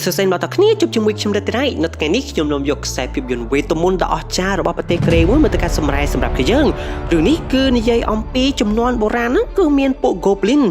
សួស្តីមកដល់គ្នាជួបជាមួយខ្ញុំរិទ្ធិរៃនៅថ្ងៃនេះខ្ញុំនាំយកខ្សែភាពយន្តវេទមន្តដ៏អស្ចារ្យរបស់ប្រទេសកូរ៉េមួយមកទៅការសម្រាយសម្រាប់គ្នាយើងរឿងនេះគឺនិយាយអំពីចំនួនបុរាណហ្នឹងគឺមានពួក Goblin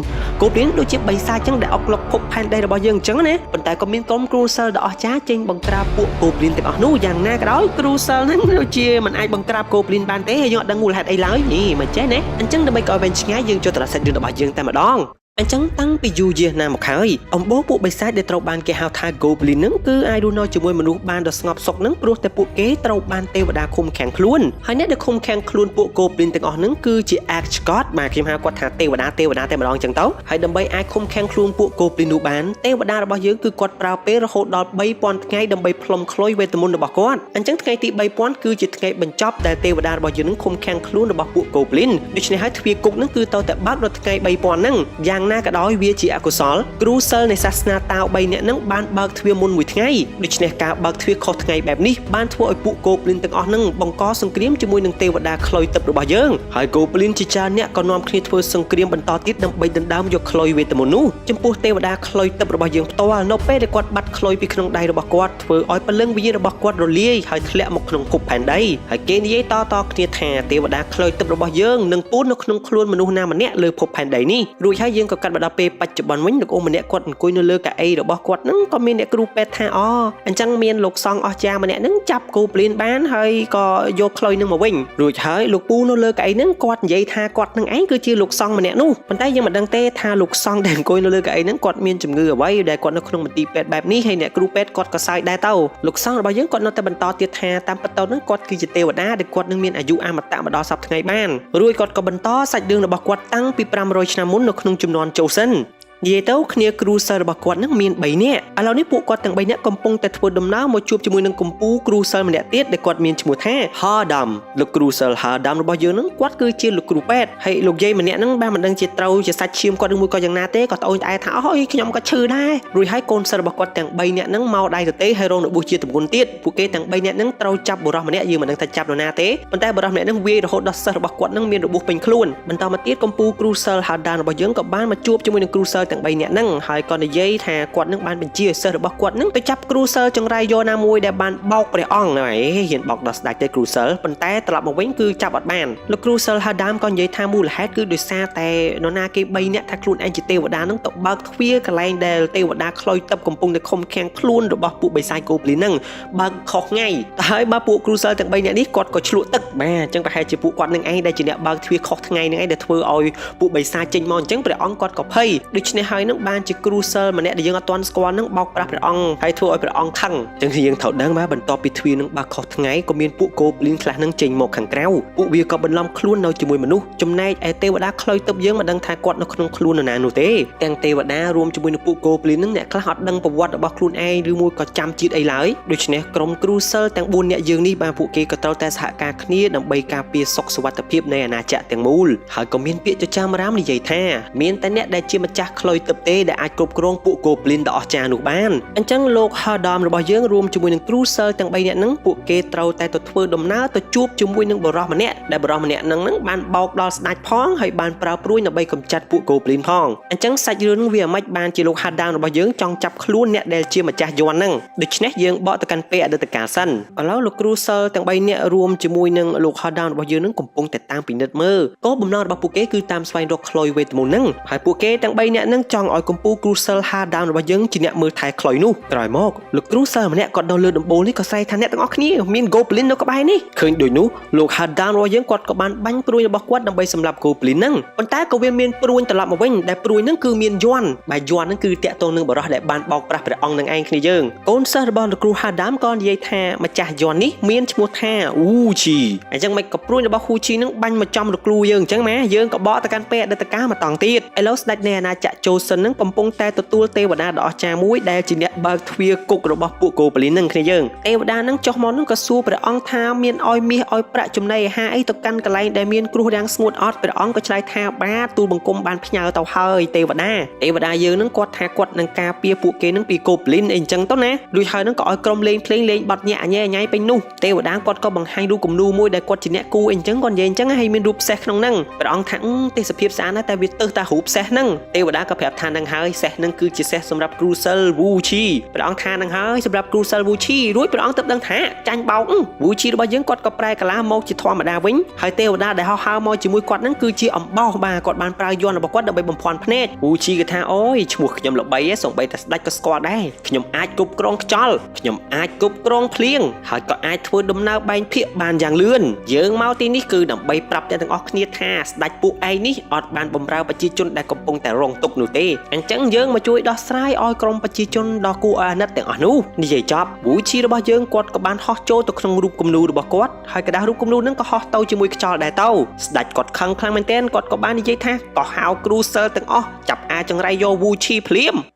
Goblin ដូចជាបិសាចចឹងដែលអុកលុកភពផែនដីរបស់យើងអញ្ចឹងណាប៉ុន្តែក៏មានក្រុមគ្រូសិលដ៏អស្ចារ្យចេញបង្ក្រាបពួក Goblin ទាំងអស់នោះយ៉ាងណាក៏ដោយគ្រូសិលហ្នឹងដូចជាមិនអាចបង្ក្រាប Goblin បានទេហើយយើងអត់ដឹងមូលហេតុអីឡើយនេះមិនចេះណាអញ្ចឹងដើម្បីកុំឲ្យវែងឆ្ងាយយើងចូលទៅដល់សាច់រឿងរបស់យើងតែម្ដង អញ្ចឹងតាំងពីយូរយារណាស់មកហើយអំបូរពួកបិសាចដែលត្រូវបានគេហៅថា Goblin ហ្នឹងគឺអាចរស់នៅជាមួយមនុស្សបានដ៏ស្ងប់សុខហ្នឹងព្រោះតែពួកគេត្រូវបានទេវតាឃុំឃាំងខ្លួនហើយអ្នកដែលឃុំឃាំងខ្លួនពួក Goblin ទាំងអស់ហ្នឹងគឺជា Arch God បាទខ្ញុំហៅគាត់ថាទេវតាទេវតាតែម្ដងអញ្ចឹងទៅហើយដើម្បីអាចឃុំឃាំងខ្លួនពួក Goblin នោះបានទេវតារបស់យើងគឺគាត់ប្រើពេលរហូតដល់3000ថ្ងៃដើម្បីផ្លុំខ្លុយវេទមន្តរបស់គាត់អញ្ចឹងថ្ងៃទី3000គឺជាថ្ងៃបញ្ចប់ដែលទេវតារបស់យើងនឹងឃុំឃាំងខ្លួនរបស់ពួក Goblin ដូច្នេះហើយទ្វារគុកហ្នឹងគឺត្រូវតែបើកដល់ថ្ងៃ3000ហ្នឹងយ៉ាងណាក៏ដោយវាជាអកុសលគ្រូសិលនៃសាសនាតាវ3នាក់ហ្នឹងបានបើកទ្វារមុនមួយថ្ងៃដូច្នេះការបើកទ្វារខុសថ្ងៃបែបនេះបានធ្វើឲ្យពួក Goblin ទាំងអស់ហ្នឹងបង្កសង្គ្រាមជាមួយនឹងទេវតាខ្លុយទឹករបស់យើងហើយ Goblin ជាច្រើនអ្នកក៏នាំគ្នាធ្វើសង្គ្រាមបន្តទៀតដើម្បីដណ្ដើមយកខ្លុយវេទមន្តនោះចំពោះទេវតាខ្លុយទឹករបស់យើងផ្ទាល់នៅពេលដែលគាត់បាត់ខ្លុយពីក្នុងដៃរបស់គាត់ធ្វើឲ្យព្រលឹងវិញ្ញាណរបស់គាត់រលាយហើយធ្លាក់មកក្នុងភពផែនដីហើយគេនិយាយតៗគ្នាថាទេវតាខ្លុយទឹករបស់យើងនឹងពូននៅក្នុងខ្លួនមនុស្សណាម្នាក់លើភពផែនដីនេះរួចហើយយើងក៏កាត់មកដល់ពេលបច្ចុប្បន្នវិញលោកអ៊ំម្នាក់គាត់អង្គុយនៅលើកៅអីរបស់គាត់ហ្នឹងក៏មានអ្នកគ្រូពេទ្យថាអូអញ្ចឹងមានលោកសង្ឃអស្ចារ្យម្នាក់ហ្នឹងចាប់ Goblin បានហើយក៏យកខ្លុយនឹងមកវិញរួចហើយលោកពូនៅលើកៅអីហ្នឹងគាត់និយាយថាគាត់នឹងឯងគឺជាលោកសង្ឃម្នាក់នោះប៉ុន្តែយើងមិនដឹងទេថាលោកសង្ឃដែលអង្គុយនៅលើកៅអីហ្នឹងគាត់មានជំងឺអ្វីដែលគាត់នៅក្នុងមន្ទីរពេទ្យបែបនេះហើយអ្នកគ្រូពេទ្យគាត់ក៏សើចដែរទៅលោកសង្ឃរបស់យើងគាត់នៅតែបន្តទៀតថាតាមពិតទៅហ្នឹងគាត់គឺជាទេវតាដែលគាត់នឹងមានអាយុអមតៈមកដល់សប្តាហ៍ថ្ងៃបានរួចគាត់ក៏បន្តសាច់រឿងរបស់គាត់តាំងពី500ឆ្នាំមុននៅក្នុងជំនាន់ជោសិននិយាយទៅគ្នាគ្រូសិស្សរបស់គាត់នឹងមាន3នាក់ឥឡូវនេះពួកគាត់ទាំង3នាក់កំពុងតែធ្វើដំណើរមកជួបជាមួយនឹងកម្ពូគ្រូសិលម្នាក់ទៀតដែលគាត់មានឈ្មោះថា Hadam លោកគ្រូសិល Hadam របស់យើងនឹងគាត់គឺជាលោកគ្រូពេទ្យហើយលោកយាយម្នាក់ហ្នឹងបានមិនដឹងជាត្រូវជាសាច់ឈាមគាត់ឬមួយក៏យ៉ាងណាទេក៏ត្អូញត្អែថាអូយខ្ញុំក៏ឈឺដែររួចហើយកូនសិស្សរបស់គាត់ទាំង3នាក់ហ្នឹងមកដៃទទេហើយរងរបួសជាទម្ងន់ទៀតពួកគេទាំង3នាក់ហ្នឹងត្រូវចាប់បុរសម្នាក់យើងមិនដឹងថាចាប់នរណាទេប៉ុន្តែបុរសម្នាក់ហ្នឹងវាយរហូតដល់សិស្សរបស់គាត់ហ្នឹងមានរបួសពេញខ្លួនបន្តមកទៀតកម្ពូគ្រូសិល Hadam របស់យើងក៏បានមកជួបជាមួយនឹងគ្រូសិលទាំង3នាក់ហ្នឹងហើយក៏និយាយថាគាត់នឹងបានបញ្ជាឲ្យសិស្សរបស់គាត់នឹងទៅចាប់គ្រូសិលចង្រៃយោណាមួយដែលបានបោកព្រះអង្គហ្នឹងឯងហ៊ានបោកដល់ស្ដេចទេគ្រូសិលប៉ុន្តែត្រឡប់មកវិញគឺចាប់អត់បានលោកគ្រូសិលហាដាមក៏និយាយថាមូលហេតុគឺដោយសារតែនរណាគេ3នាក់ថាខ្លួនឯងជាទេវតាហ្នឹងទៅបើកទ្វារកន្លែងដែលទេវតាខ្លុយទឹកកំពុងតែខំខាំងខ្លួនរបស់ពួកបិសាចកូប្លីនហ្នឹងបើកខុសថ្ងៃហើយបើពួកគ្រូសិលទាំង3នាក់នេះគាត់ក៏ឆ្លក់ទឹកបាទអញ្ចឹងប្រហែលជាពួកគាត់នឹងឯងដែលជាអ្នកបើកទ្វារខុសថ្ងៃហ្នឹងឯងដែលធ្វើឲ្យពួកបិសាចចេញមកអញ្ចឹងព្រះអង្គគាត់ក៏ភ័យដូច្នេះហើយនឹងបានជាគ្រូសិលម្នាក់ដែលយើងអត់ទាន់ស្គាល់នឹងបោកប្រាស់ព្រះអង្គហើយធ្វើឲ្យព្រះអង្គខឹងអញ្ចឹងយើងត្រូវដឹងបាទបន្ទាប់ពីទ្វារនឹងបើកខុសថ្ងៃក៏មានពួក Goblin ខ្លះនឹងចេញមកខាងក្រៅពួកវាក៏បន្លំខ្លួននៅជាមួយមនុស្សចំណែកឯទេវតាខ្លុយទឹកយើងមិនដឹងថាគាត់នៅក្នុងខ្លួននរណានោះទេទាំងទេវតារួមជាមួយនឹងពួក Goblin នឹងអ្នកខ្លះអត់ដឹងប្រវត្តិរបស់ខ្លួនឯងឬមួយក៏ចាំជាតិអីឡើយដូច្នេះក្រុមគ្រូសិលទាំង4នាក់យើងនេះបាទពួកគេក៏ត្រូវតែសហការគ្នាដើម្បីការពារសុខសុវត្ថិភាពនៃអាណាចក្រទាំងមូលហើយក៏មានពាក្យចចាមរាមនិយាយថាមានតែអ្នកដែលជាម្ចាស់ខ្លុយទឹកទេដែលអាចគ្រប់គ្រងពួក Goblin ដ៏អស្ចារ្យនោះបានអញ្ចឹងលោក Hadam របស់យើងរួមជាមួយនឹងគ្រូសិលទាំង3នាក់ហ្នឹងពួកគេត្រូវតែទៅធ្វើដំណើរទៅជួបជាមួយនឹងបុរសម្នាក់ដែលបុរសម្នាក់ហ្នឹងហ្នឹងបានបោកដល់ស្ដេចផងហើយបានប្រើព្រួយដើម្បីកម្ចាត់ពួក Goblin ផងអញ្ចឹងសាច់រឿងហ្នឹងវាមិនបានជាលោក Hadam របស់យើងចង់ចាប់ខ្លួនអ្នកដែលជាម្ចាស់យ័ន្តហ្នឹងដូច្នេះយើងបកទៅកាន់ពេលអតីតកាលសិនឥឡូវលោកគ្រូសិលទាំង3នាក់រួមជាមួយនឹងលោក Hadam របស់យើងហ្នឹងកំពុងតែតាមពិនិត្យមើលគោលបំណងរបស់ពួកគេគឺតាមស្វែងរកខ្លុយវេទមន្តហ្នឹងហើយពួកគេទាំង3នាក់ហ្នឹងចង់ឲ្យកម្ពូគ្រូសិល Hadam របស់យើងជាអ្នកមើលថែខ្លុយនោះក្រោយមកលោកគ្រូសិលម្នាក់គាត់នៅលើដំបូលនេះក៏ស្រែកថាអ្នកទាំងអស់គ្នាមាន Goblin នៅក្បែរនេះឃើញដូចនោះលោក Hadam របស់យើងគាត់ក៏បានបាញ់ព្រួយរបស់គាត់ដើម្បីសម្លាប់ Goblin ហ្នឹងប៉ុន្តែក៏វាមានព្រួយត្រឡប់មកវិញដែលព្រួយហ្នឹងគឺមានយ័ន្តបែយ័ន្តហ្នឹងគឺតាក់ទងនឹងបរិះដែលបានបោកប្រាស់ព្រះអង្គនឹងឯងគ្នាយើងកូនសិស្សរបស់លោកគ្រូ Hadam ក៏និយាយថាម្ចាស់យ័ន្តនេះមានឈ្មោះថា Wuchi អញ្ចឹងមិនក៏ព្រួយរបស់ Wuchi ហ្នឹងបាញ់មកចំលោកគ្រូយើងអញ្ចឹងម៉ែយើងក៏បកទៅកាន់ពេលអតីតកាលមកតង់ទៀតឥឡូវស្ដេចនៃអាណាចក្រជោសិនហ្នឹងកំពុងតែទទួលទេវតាដ៏អស្ចារ្យមួយដែលជាអ្នកបើកទ្វារគុករបស់ពួក Goblin ហ្នឹងគ្នាយើងទេវតាហ្នឹងចុះមកហ្នឹងក៏សួរព្រះអង្គថាមានឲ្យមាសឲ្យប្រាក់ចំណីអាហារអីទៅកាន់កន្លែងដែលមានគ្រោះរាំងស្ងួតអត់ព្រះអង្គក៏ឆ្លើយថាបាទទូលបង្គំបានផ្ញើទៅហើយទេវតាទេវតាយើងហ្នឹងគាត់ថាគាត់នឹងការពារពួកគេហ្នឹងពី Goblin អីអញ្ចឹងទៅណារួចហើយហ្នឹងក៏ឲ្យក្រុមលេងភ្លេងលេងបត់ញាក់អញែញ៉ៃពេញនោះទេវតាគាត់ក៏បង្ហាញរូបគំនូរមួយដែលគាត់ជាអ្នកគូអីអញ្ចឹងគាត់និយាយអញ្ចឹងហើយមានរូបសេះក្នុងហ្នឹងព្រះអង្គថាទេសភាពស្អាតណាស់តែវាទៅតែរូបសេះហ្នឹងទេវតាក៏ ក៏ប្រាប់ថានឹងហើយសេះនឹងគឺជាសេះសម្រាប់គ្រូសិលវូឈីព្រះអង្គថានឹងហើយសម្រាប់គ្រូសិលវូឈីរួចព្រះអង្គទើបដឹងថាចាញ់បោកវូឈីរបស់យើងគាត់ក៏ប្រែកាឡាមកជាធម្មតាវិញហើយទេវតាដែលហោះហើរមកជាមួយគាត់នឹងគឺជាអំបោសបាទគាត់បានប្រើយ័ន្តរបស់គាត់ដើម្បីបំភាន់ភ្នែកវូឈីក៏ថាអូយឈ្មោះខ្ញុំល្បីឯងសូម្បីតែស្ដេចក៏ស្គាល់ដែរខ្ញុំអាចគ្រប់គ្រងខ្យល់ខ្ញុំអាចគ្រប់គ្រងភ្លៀងហើយក៏អាចធ្វើដំណើរបែងភាគបានយ៉ាងលឿនយើងមកទីនេះគឺដើម្បីប្រាប់អ្នកទាំងអស់គ្នាថាស្ដេចពួកឯងនេះអត់បានបម្រើប្រជាជនដែលកំពុងតែរងទុក្ខនោះទេអញ្ចឹងយើងមកជួយដោះស្រាយឲ្យក្រុមប្រជាជនដ៏គួរឲ្យអាណិតទាំងអស់នោះនិយាយចប់វូឈីរបស់យើងគាត់ក៏បានហោះចូលទៅក្នុងរូបគំនូររបស់គាត់ហើយកដាស់រូបគំនូរនឹងក៏ហោះទៅជាមួយខ្យល់ដែរទៅស្ដេចគាត់ខឹងខ្លាំងមែនទែនគាត់ក៏បាននិយាយថាក៏ហៅគ្រូសិលទាំងអស់ចាប់អាចង្រៃយកវូឈីភ្លាម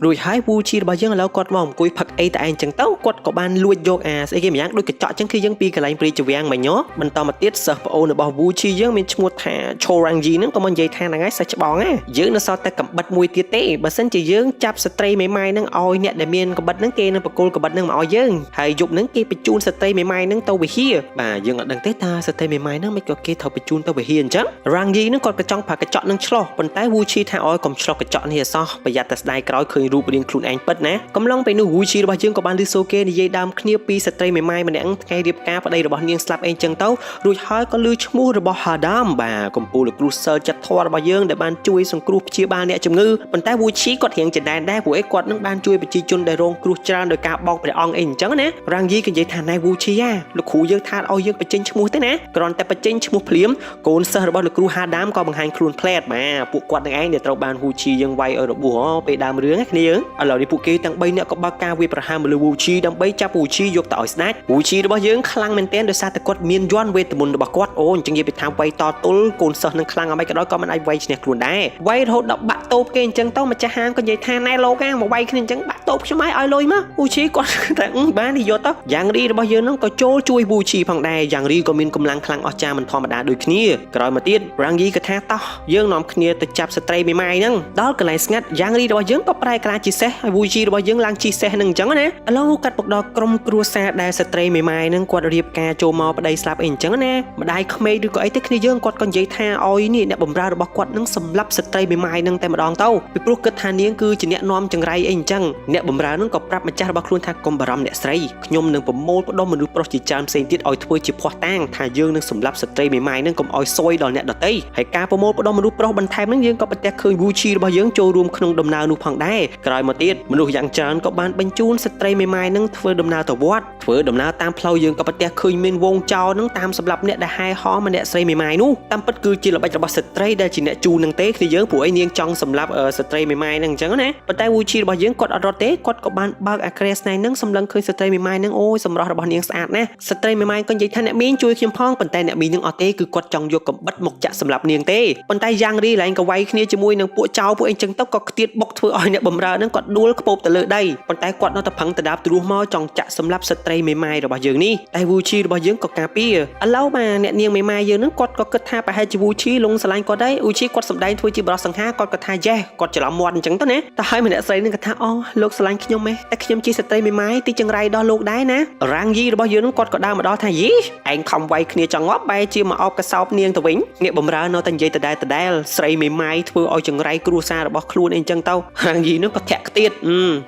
រួចហើយវូជីរបស់យើងឥឡូវគាត់មកអង្គុយផឹកអីតែឯងចឹងទៅគាត់ក៏បានលួចយកអាស្អីគេម្យ៉ាងដូចកញ្ចក់ចឹងគឺយើងពីកន្លែងព្រាជវាំងមិញហ៎បន្តមកទៀតសិស្សប្អូនរបស់វូជីយើងមានឈ្មោះថាឆូរ៉ាំងយីហ្នឹងក៏មកនិយាយថាហ្នឹងហើយសិស្សច្បងណាយើងនៅសល់តែកំបិតមួយទៀតទេបើសិនជាយើងចាប់ស្ត្រីមេម៉ាយហ្នឹងឲ្យអ្នកដែលមានកំបិតហ្នឹងគេនឹងបកគលកំបិតហ្នឹងមកឲ្យយើងហើយយប់ហ្នឹងគេបញ្ជូនស្ត្រីមេម៉ាយហ្នឹងទៅវិហារបាទយើងអត់ដឹងទេថាស្ត្រីមេម៉ាយហ្នឹងមិនក៏គេត្រូវបញ្ជូនទៅវិហារអញ្ចឹងរ៉ាំងយីហ្នឹងគាត់ក៏ចង់ប្រើកញ្ចក់ហ្នឹងឆ្លោះប៉ុន្តែវូឈីថាឲ្យកុំឆ្លោះកញ្ចក់នេះឲ្យសោះប្រយ័ត្នតែស្ដាយក្រោយឃើញរូបរាងខ្លួនឯងពិតណាកំឡុងពេលនោះវូឈីរបស់យើងក៏បានឮសូរគេនិយាយដើមគ្នាពីស្ត្រីមេម៉ាយម្នាក់ថ្ងៃរៀបការប្តីរបស់នាងស្លាប់អីចឹងទៅរួចហើយក៏ឮឈ្មោះរបស់ហាដាមបាទកំពូលលោកគ្រូសិលចិត្តធម៌របស់យើងដែលបានជួយសង្គ្រោះព្យាបាលអ្នកជំងឺប៉ុន្តែវូឈីគាត់រៀងចដែនដែរព្រោះអីគាត់នឹងបានជួយប្រជាជនដែលរងគ្រោះច្រើនដោយការបោកព្រះអង្គអីអញ្ចឹងណារ៉ាងយីក៏និយាយថាណែវូឈីអាលោកគ្រូយើងថាឲ្យយើងបញ្ចេញឈ្មោះទេណាគ្រាន់តែបញ្ចេញឈ្មោះភ្លាមកូនសិស្សរបស់លោកគ្រូហាដាមក៏បង្ហាញខ្លួនផ្លែតបាទពួកគាត់នឹងឯងដែលត្រូវបានវូឈីយើងវាយឲ្យរបួសហពេលដើមរឿងណាគ្នាយើងឥឡូវនេះពួកគេទាំង3នាក់ក៏បើកការវាយប្រហារមកលើវូឈីដើម្បីចាប់វូឈីយកទៅឲ្យស្ដេចវូឈីរបស់យើងខ្លាំងមែនទែនដោយសារតែគាត់មានយ័ន្តវេទមន្តរបស់គាត់អូអញ្ចឹងនិយាយពីថាវាយតទល់កូនសិស្សនឹងខ្លាំងអ្វីក៏ដោយក៏មិនអាចវាយឈ្នះខ្លួនដែរវាយរហូតដល់បាក់តូបគេអញ្ចឹងទៅម្ចាស់ហាងក៏និយាយថាណែលោកអាមកវាយគ្នាអញ្ចឹងបាក់តូបខ្ញុំឲ្យឲ្យលុយមកវូឈីគាត់តែបាននេះយកទៅយ៉ាងរីរបស់យើងនឹងក៏ចូលជួយវូឈីផងដែរយ៉ាងរីក៏មានកម្លាំងខ្លាំងអស្ចារ្យមិនធម្មតាដូចគ្នាក្រោយមកទៀតរ៉ាងយីក៏ថាតោះយើងនាំគ្នាទៅចាប់ស្ត្រីមេម៉ាយហ្នឹងដល់កន្លែងស្ងាត់យ៉ាងរីរបស់យើងក៏ប្រែក្លាយជាសេះហើយវូឈីរបស់យើងឡើងជិះសេះហ្នឹងអញ្ចឹងណាឥឡូវកាត់មកដល់ក្រុមគ្រួសារដែលស្ត្រីមេម៉ាយហ្នឹងគាត់រៀបការចូលមកប្តីស្លាប់អីអញ្ចឹងណាម្ដាយក្មេកឬក៏អីទេគ្នាយើងគាត់ក៏និយាយថាឲ្យនេះអ្នកបម្រើរបស់គាត់នឹងសម្លាប់ស្ត្រីមេម៉ាយហ្នឹងតែម្ដងទៅពីព្រោះគិតថានាងគឺជាអ្នកនាំចង្រៃអីអញ្ចឹងអ្នកបម្រើហ្នឹងក៏ប្រាប់ម្ចាស់របស់ខ្លួនថាកុំបារម្ភអ្នកស្រីខ្ញុំនឹងប្រមូលផ្ដុំមនុស្សប្រុសជាច្រើនផ្សេងទៀតឲ្យធ្វើជាភ័ស្តុតាងថាយើងនឹងសម្លាប់ស្ត្រីមេម៉ាយហ្នឹងកុំឲ្យសួយដល់អ្នកដទៃហើយការប្រមូលផ្ដុំមនុស្សប្រុសបន្ថែមហ្នឹងយើងក៏ប្រទះឃើញវូឈីរបស់យើងចូលរួមក្នុងដំណើរនោះផងដែរក្រោយមកទៀតមនុស្សយ៉ាងច្រើនក៏បានបញ្ជូនស្ត្រីមេម៉ាយហ្នឹងធ្វើដំណើរទៅវត្តធ្វើដំណើរតាមផ្លូវយើងក៏ប្រទះឃើញមានវងចោរហ្នឹងតាមសម្លាប់អ្នកដែលហែហោម្នាក់ស្រីមេម៉ាយនោះតាមពិតគឺជាល្បិចរបស់ស្ត្រីដែលជាអ្នកជូននឹងទេគ្នាយើងព្រោះអីនាងចង់សម្លាប់ស្ត្រីមេម៉ាយហ្នឹងអញ្ចឹងណាប៉ុន្តែវូឈីរបស់យើងគាត់អត់រត់ទេគាត់ក៏បានបើកអាក្រែស្នៃហ្នឹងសម្លឹងឃើញស្ត្រីមេម៉ាយហ្នឹងអូយសម្រស់របស់នាងស្អាតណាស់ស្ត្រីមេម៉ាយក៏និយាយថាអ្នកមីងជួយខ្ញុំផងប៉ុន្តែអ្នកមីងហ្នឹងអត់ទេគឺគាត់ចង់យកកំបិតមកចាក់សម្លាប់នាងទេប៉ុន្តែយ៉ាងរីឡើងក៏វាយគ្នាជាមួយនឹងពួកចៅពួកអីចឹងទៅក៏ខ្ទាតបុកធ្វើឲ្យអ្នកបំរើហ្នឹងគាត់ដួលខ្ពប់ទៅលើដីប៉ុន្តែគាត់នៅតែប្រឹងទៅដាបទ្រោះមកចង់ចាក់សម្លាប់ស្ត្រីមេម៉ាយរបស់យើងនេះតែវូឈីរបស់យើងក៏ការពារឥឡូវបាទអ្នកនាងមេម៉ាយយើងហ្នឹងគាត់ក៏គិតថាប្រហែលជាវូឈីលងស្រឡាញ់គាត់ដែរវូឈីគាត់សម្ដែងធ្វើជាបរិសសង្ហាគាត់ក៏ថាយេសគាត់ច្រឡំមាត់អញ្ចឹងទៅណាតែហើយម្នាក់ស្រីហ្នឹងក៏ថាអូលោកស្រឡាញ់ខ្ញុំហ៎តែខ្ញុំជាស្ត្រីមេម៉ាយទីចង្រៃដល់លោកដែរណារ៉ាងយីរបស់យើងហ្នឹងគាត់ក៏ដើរមកដល់ថាយីឯងខំវាយគ្នាចង់ងាប់បែរជាមកអោបកសោបនាងទៅវិញអ្នកបំរើនៅតែនិយាយដដែលដដែលស្រីមេម៉ាយធ្វើឲ្យចង្រៃគ្រួសាររបស់ខ្លួនអីចឹងទៅរ៉ាងយីហ្នឹងក៏ធាក់ខ្ទៀត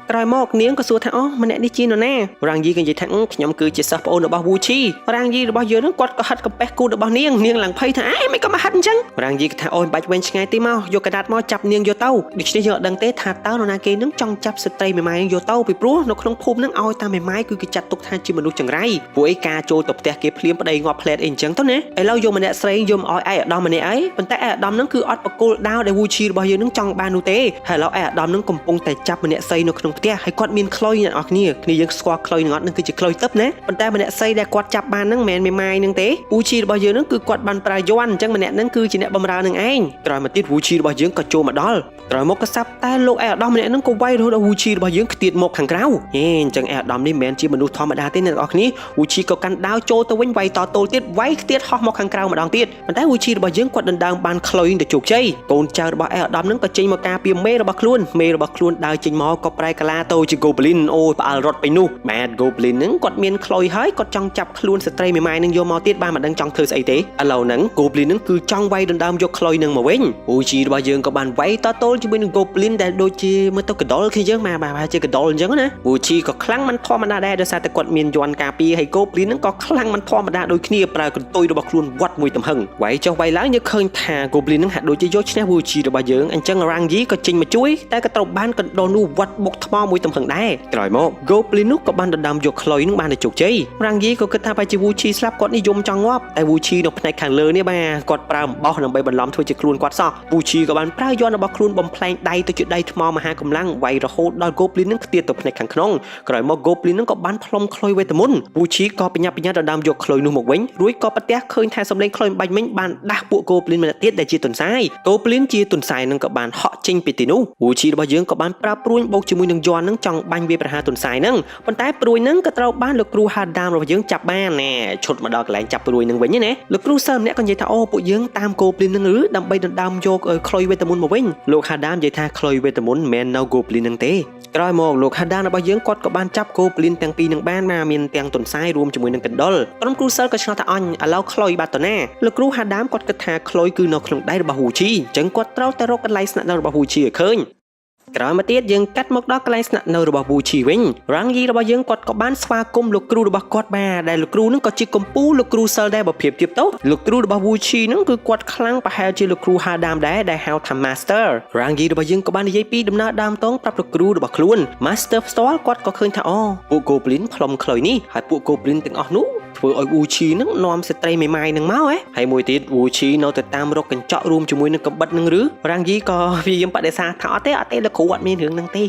ក្រោយមកនាងក៏សួរថាអូម្នាក់នេះជានរណារ៉ាងយីក៏និយាយថាខ្ញុំគឺជាសិស្សប្អូនរបស់វូឈីរ៉ាងយីរបស់យើងហ្នឹងគាត់ក៏ហិតកំពេះគូរបស់នាងនាងឡើងភ័យថាអេមិនក៏មកហិតអញ្ចឹងរ៉ាងយីក៏ថាអូយបាច់វែងឆ្ងាយទេមកយកកដាតមកចាប់នាងយកទៅដូច្នេះយើងអត់ដឹងទេថាតើនរណាគេនឹងចង់ចាប់ស្ត្រីមេម៉ាយនឹងយកទៅពីព្រោះនៅក្នុងភូមិនឹងឲ្យតាមេម៉ាយគឺគេចាត់ទុកថាជាមនុស្សចង្រៃពួកឯការចូលទៅផ្ទះគេភ្លាមប្តីងាប់ផ្លែតអីអញ្ចឹងទៅណាឥឡូវយកម្នាក់ស្រីយកមកឲ្យឯអាដាមម្នាក់អីប៉ុន្តែឯអាដាមនឹងគឺអត់បកគលដាវដែលវូឈីរបស់យើងនឹងចង់បាននោះទេហើយឥឡូវឯអាដាមនឹងកំពុងតែចាប់ម្នាក់ស្រីនៅក្នុងផ្ទះហើយគាត់មានក្លុយអ្នកនរគ្នាគ្នាយើងស្គាល់ក្លុយនឹងអត់នឹងគឺជាក្លុយទឹកណាប៉ុន្តែម្នាក់ស្រីដែលគាត់ចាប់បាននឹងមិនមែនមេម៉ាយនឹងទេវូឈីរបស់យើងនឹងគឺគាត់បានប្រើយ័ន្តអញ្ចឹងម្នាក់នឹងគឺជាអ្នកបម្រើនឹងឯងក្រោយមកទៀតវូឈីរបស់យើងក៏ចូលមកដល់ក្រោយមកក៏សាប់តែលោកឯអាដាមម្នាក់នឹងក៏វាយរហូតដល់វូឈីរបស់យើងខ្ទាតមកខាងក្រៅហេអញ្ចឹងឯអាដាមនេះមិនមែនជាមនុស្សធម្មតាទេអ្នកនរគ្នាវូឈីក៏កាន់ដាវចូលទៅវិញវាយតទល់ទៀតវាយខ្ទាតហោះមកខាងក្រៅម្ដងទៀតប៉ុន្តែវូឈីរបស់យើងគាត់ដណ្ដើមបានក្លុយទៅជោគជ័យកូនចៅរបស់ឯអាដាមនឹងក៏ចេញមកការពារមេរបស់ខ្លួនមេរបស់ខ្លួន ខ្លួនដើរចេញមកក៏ប្រែកាឡាទៅជា Goblin អូយផ្អើលរត់ទៅនោះបាទ Goblin ហ្នឹងគាត់មានខ្លុយហើយគាត់ចង់ចាប់ខ្លួនស្ត្រីមេម៉ាយនឹងយកមកទៀតបាទមិនដឹងចង់ធ្វើស្អីទេឥឡូវហ្នឹង Goblin ហ្នឹងគឺចង់វាយដណ្ដើមយកខ្លុយនឹងមកវិញអូជីរបស់យើងក៏បានវាយតទល់ជាមួយនឹង Goblin ដែលដូចជាមើលទៅកដុលគ្នាយើងបាទបាទជាកដុលអញ្ចឹងណាវូជីក៏ខ្លាំងមិនធម្មតាដែរដោយសារតែគាត់មានយ័ន្តការពារហើយ Goblin ហ្នឹងក៏ខ្លាំងមិនធម្មតាដូចគ្នាប្រើកន្ទុយរបស់ខ្លួនវត្តមួយទំហឹងវាយចុះវាយឡើងយើងឃើញថា Goblin ហ្នឹងហាក់ដូចជាយកឈ្នះវូជីរបស់យើងអញ្ចឹង Rangi ក៏ចេញមកជួយតែក៏ត្រូវបានកណ្ដុរនោះវត្តបុកថ្មមួយទំហឹងដែរក្រោយមក Goblin នោះក៏បានដណ្ដើមយកខ្លុយនឹងបានតែជោគជ័យ Rangi ក៏គិតថាបើជាវូជីស្លាប់គាត់និយមចង់ងាប់តែវូជីនៅផ្នែកខាងលើនេះបាទគាត់ប្រើអំបោះដើម្បីបន្លំធ្វើជាខ្លួនគាត់សោះវូជីក៏បានប្រើយ័ន្តរបស់ខ្លួនបំផ្លែងដៃទៅជាដៃថ្មមហាកម្លាំងវាយរហូតដល់ Goblin នឹងខ្ទាតទៅផ្នែកខាងក្នុងក្រោយមក Goblin នឹងក៏បានផ្លុំខ្លុយវេទមន្តវូជីក៏បញ្ញាប់បញ្ញាដណ្ដើមយកខ្លុយនោះមកវិញរួចក៏ប្រទះឃើញថាសម្លេងខ្លុយបាញ់មិញបានដាស់ពួក Goblin ម្នាក់ទៀតដែលជាទុនសាយ Goblin ជាទុនសាយនឹងក៏បានហក់ចេញពីទីនោះវូជីរបស់យើងក៏បានប្រើព្រួញបូកជាមួយនឹងយ័ន្តនឹងចង់បាញ់វាប្រហារទុនសាយនឹងប៉ុន្តែព្រួញនឹងក៏ត្រូវបានលោកគ្រូហាដាមរបស់យើងចាប់បានណែឈុតមកដល់កន្លែងចាប់ព្រួញនឹងវិញណាលោកគ្រូសិស្សម្នាក់ក៏និយាយថាអូពួកយើងតាម Goblin នឹងឬដើម្បីដណ្ដើមយកខ្លុយវេទមន្តមកវិញលោកហាដាមនិយាយថាខ្លុយវេទមន្តមិនមែននៅ Goblin នឹងទេក្រោយមកលោកហាដានរបស់យើងគាត់ក៏បានចាប់ Goblin ទាំងពីរនឹងបានមកមានទាំងទុនសាយរួមជាមួយនឹងកណ្ដុលក្រុមគ្រូសិលក៏ឆ្ងល់ថាអញឥឡូវខ្លុយបាត់ទៅណាលោកគ្រូហាដាមគាត់គិតថាខ្លុយគឺនៅក្នុងដៃរបស់ហ៊ូជីអញ្ចឹងគាត់ត្រូវតែរកកន្លែងស្នាក់នៅរបស់ហ៊ូជីឲ្យឃើញក្រោយមកទៀតយើងកាត់មកដល់កន្លែងស្នាក់នៅរបស់វូឈីវិញរ៉ាងយីរបស់យើងគាត់ក៏បានស្វាគមន៍លោកគ្រូរបស់គាត់បាទដែលលោកគ្រូនឹងក៏ជាកម្ពូលលោកគ្រូសិលដែរបើប្រៀបធៀបទៅលោកគ្រូរបស់វូឈីនឹងគឺគាត់ខ្លាំងប្រហែលជាលោកគ្រូហាដាមដែរដែលហៅថា Master រ៉ាងយីរបស់យើងក៏បាននិយាយពីដំណើរដើមតងប្រាប់លោកគ្រូរបស់ខ្លួន Master ផ្ទាល់គាត់ក៏ឃើញថាអូពួក Goblin ផ្លុំខ្លុយនេះហើយពួក Goblin ទាំងអស់នោះធ្វើឲ្យវូឈីនឹងនាំស្ត្រីមេម៉ាយនឹងមកហ៎ហើយមួយទៀតវូឈីនៅតែតាមរកកញ្ចក់រួមជាមួយនឹងកំបិតនឹងឬរ៉ាងយីក៏ព្យាយាមបដិសេធថាអត់ទេអត់ទេលោកគ្រូអត់មានរឿងនឹងទេ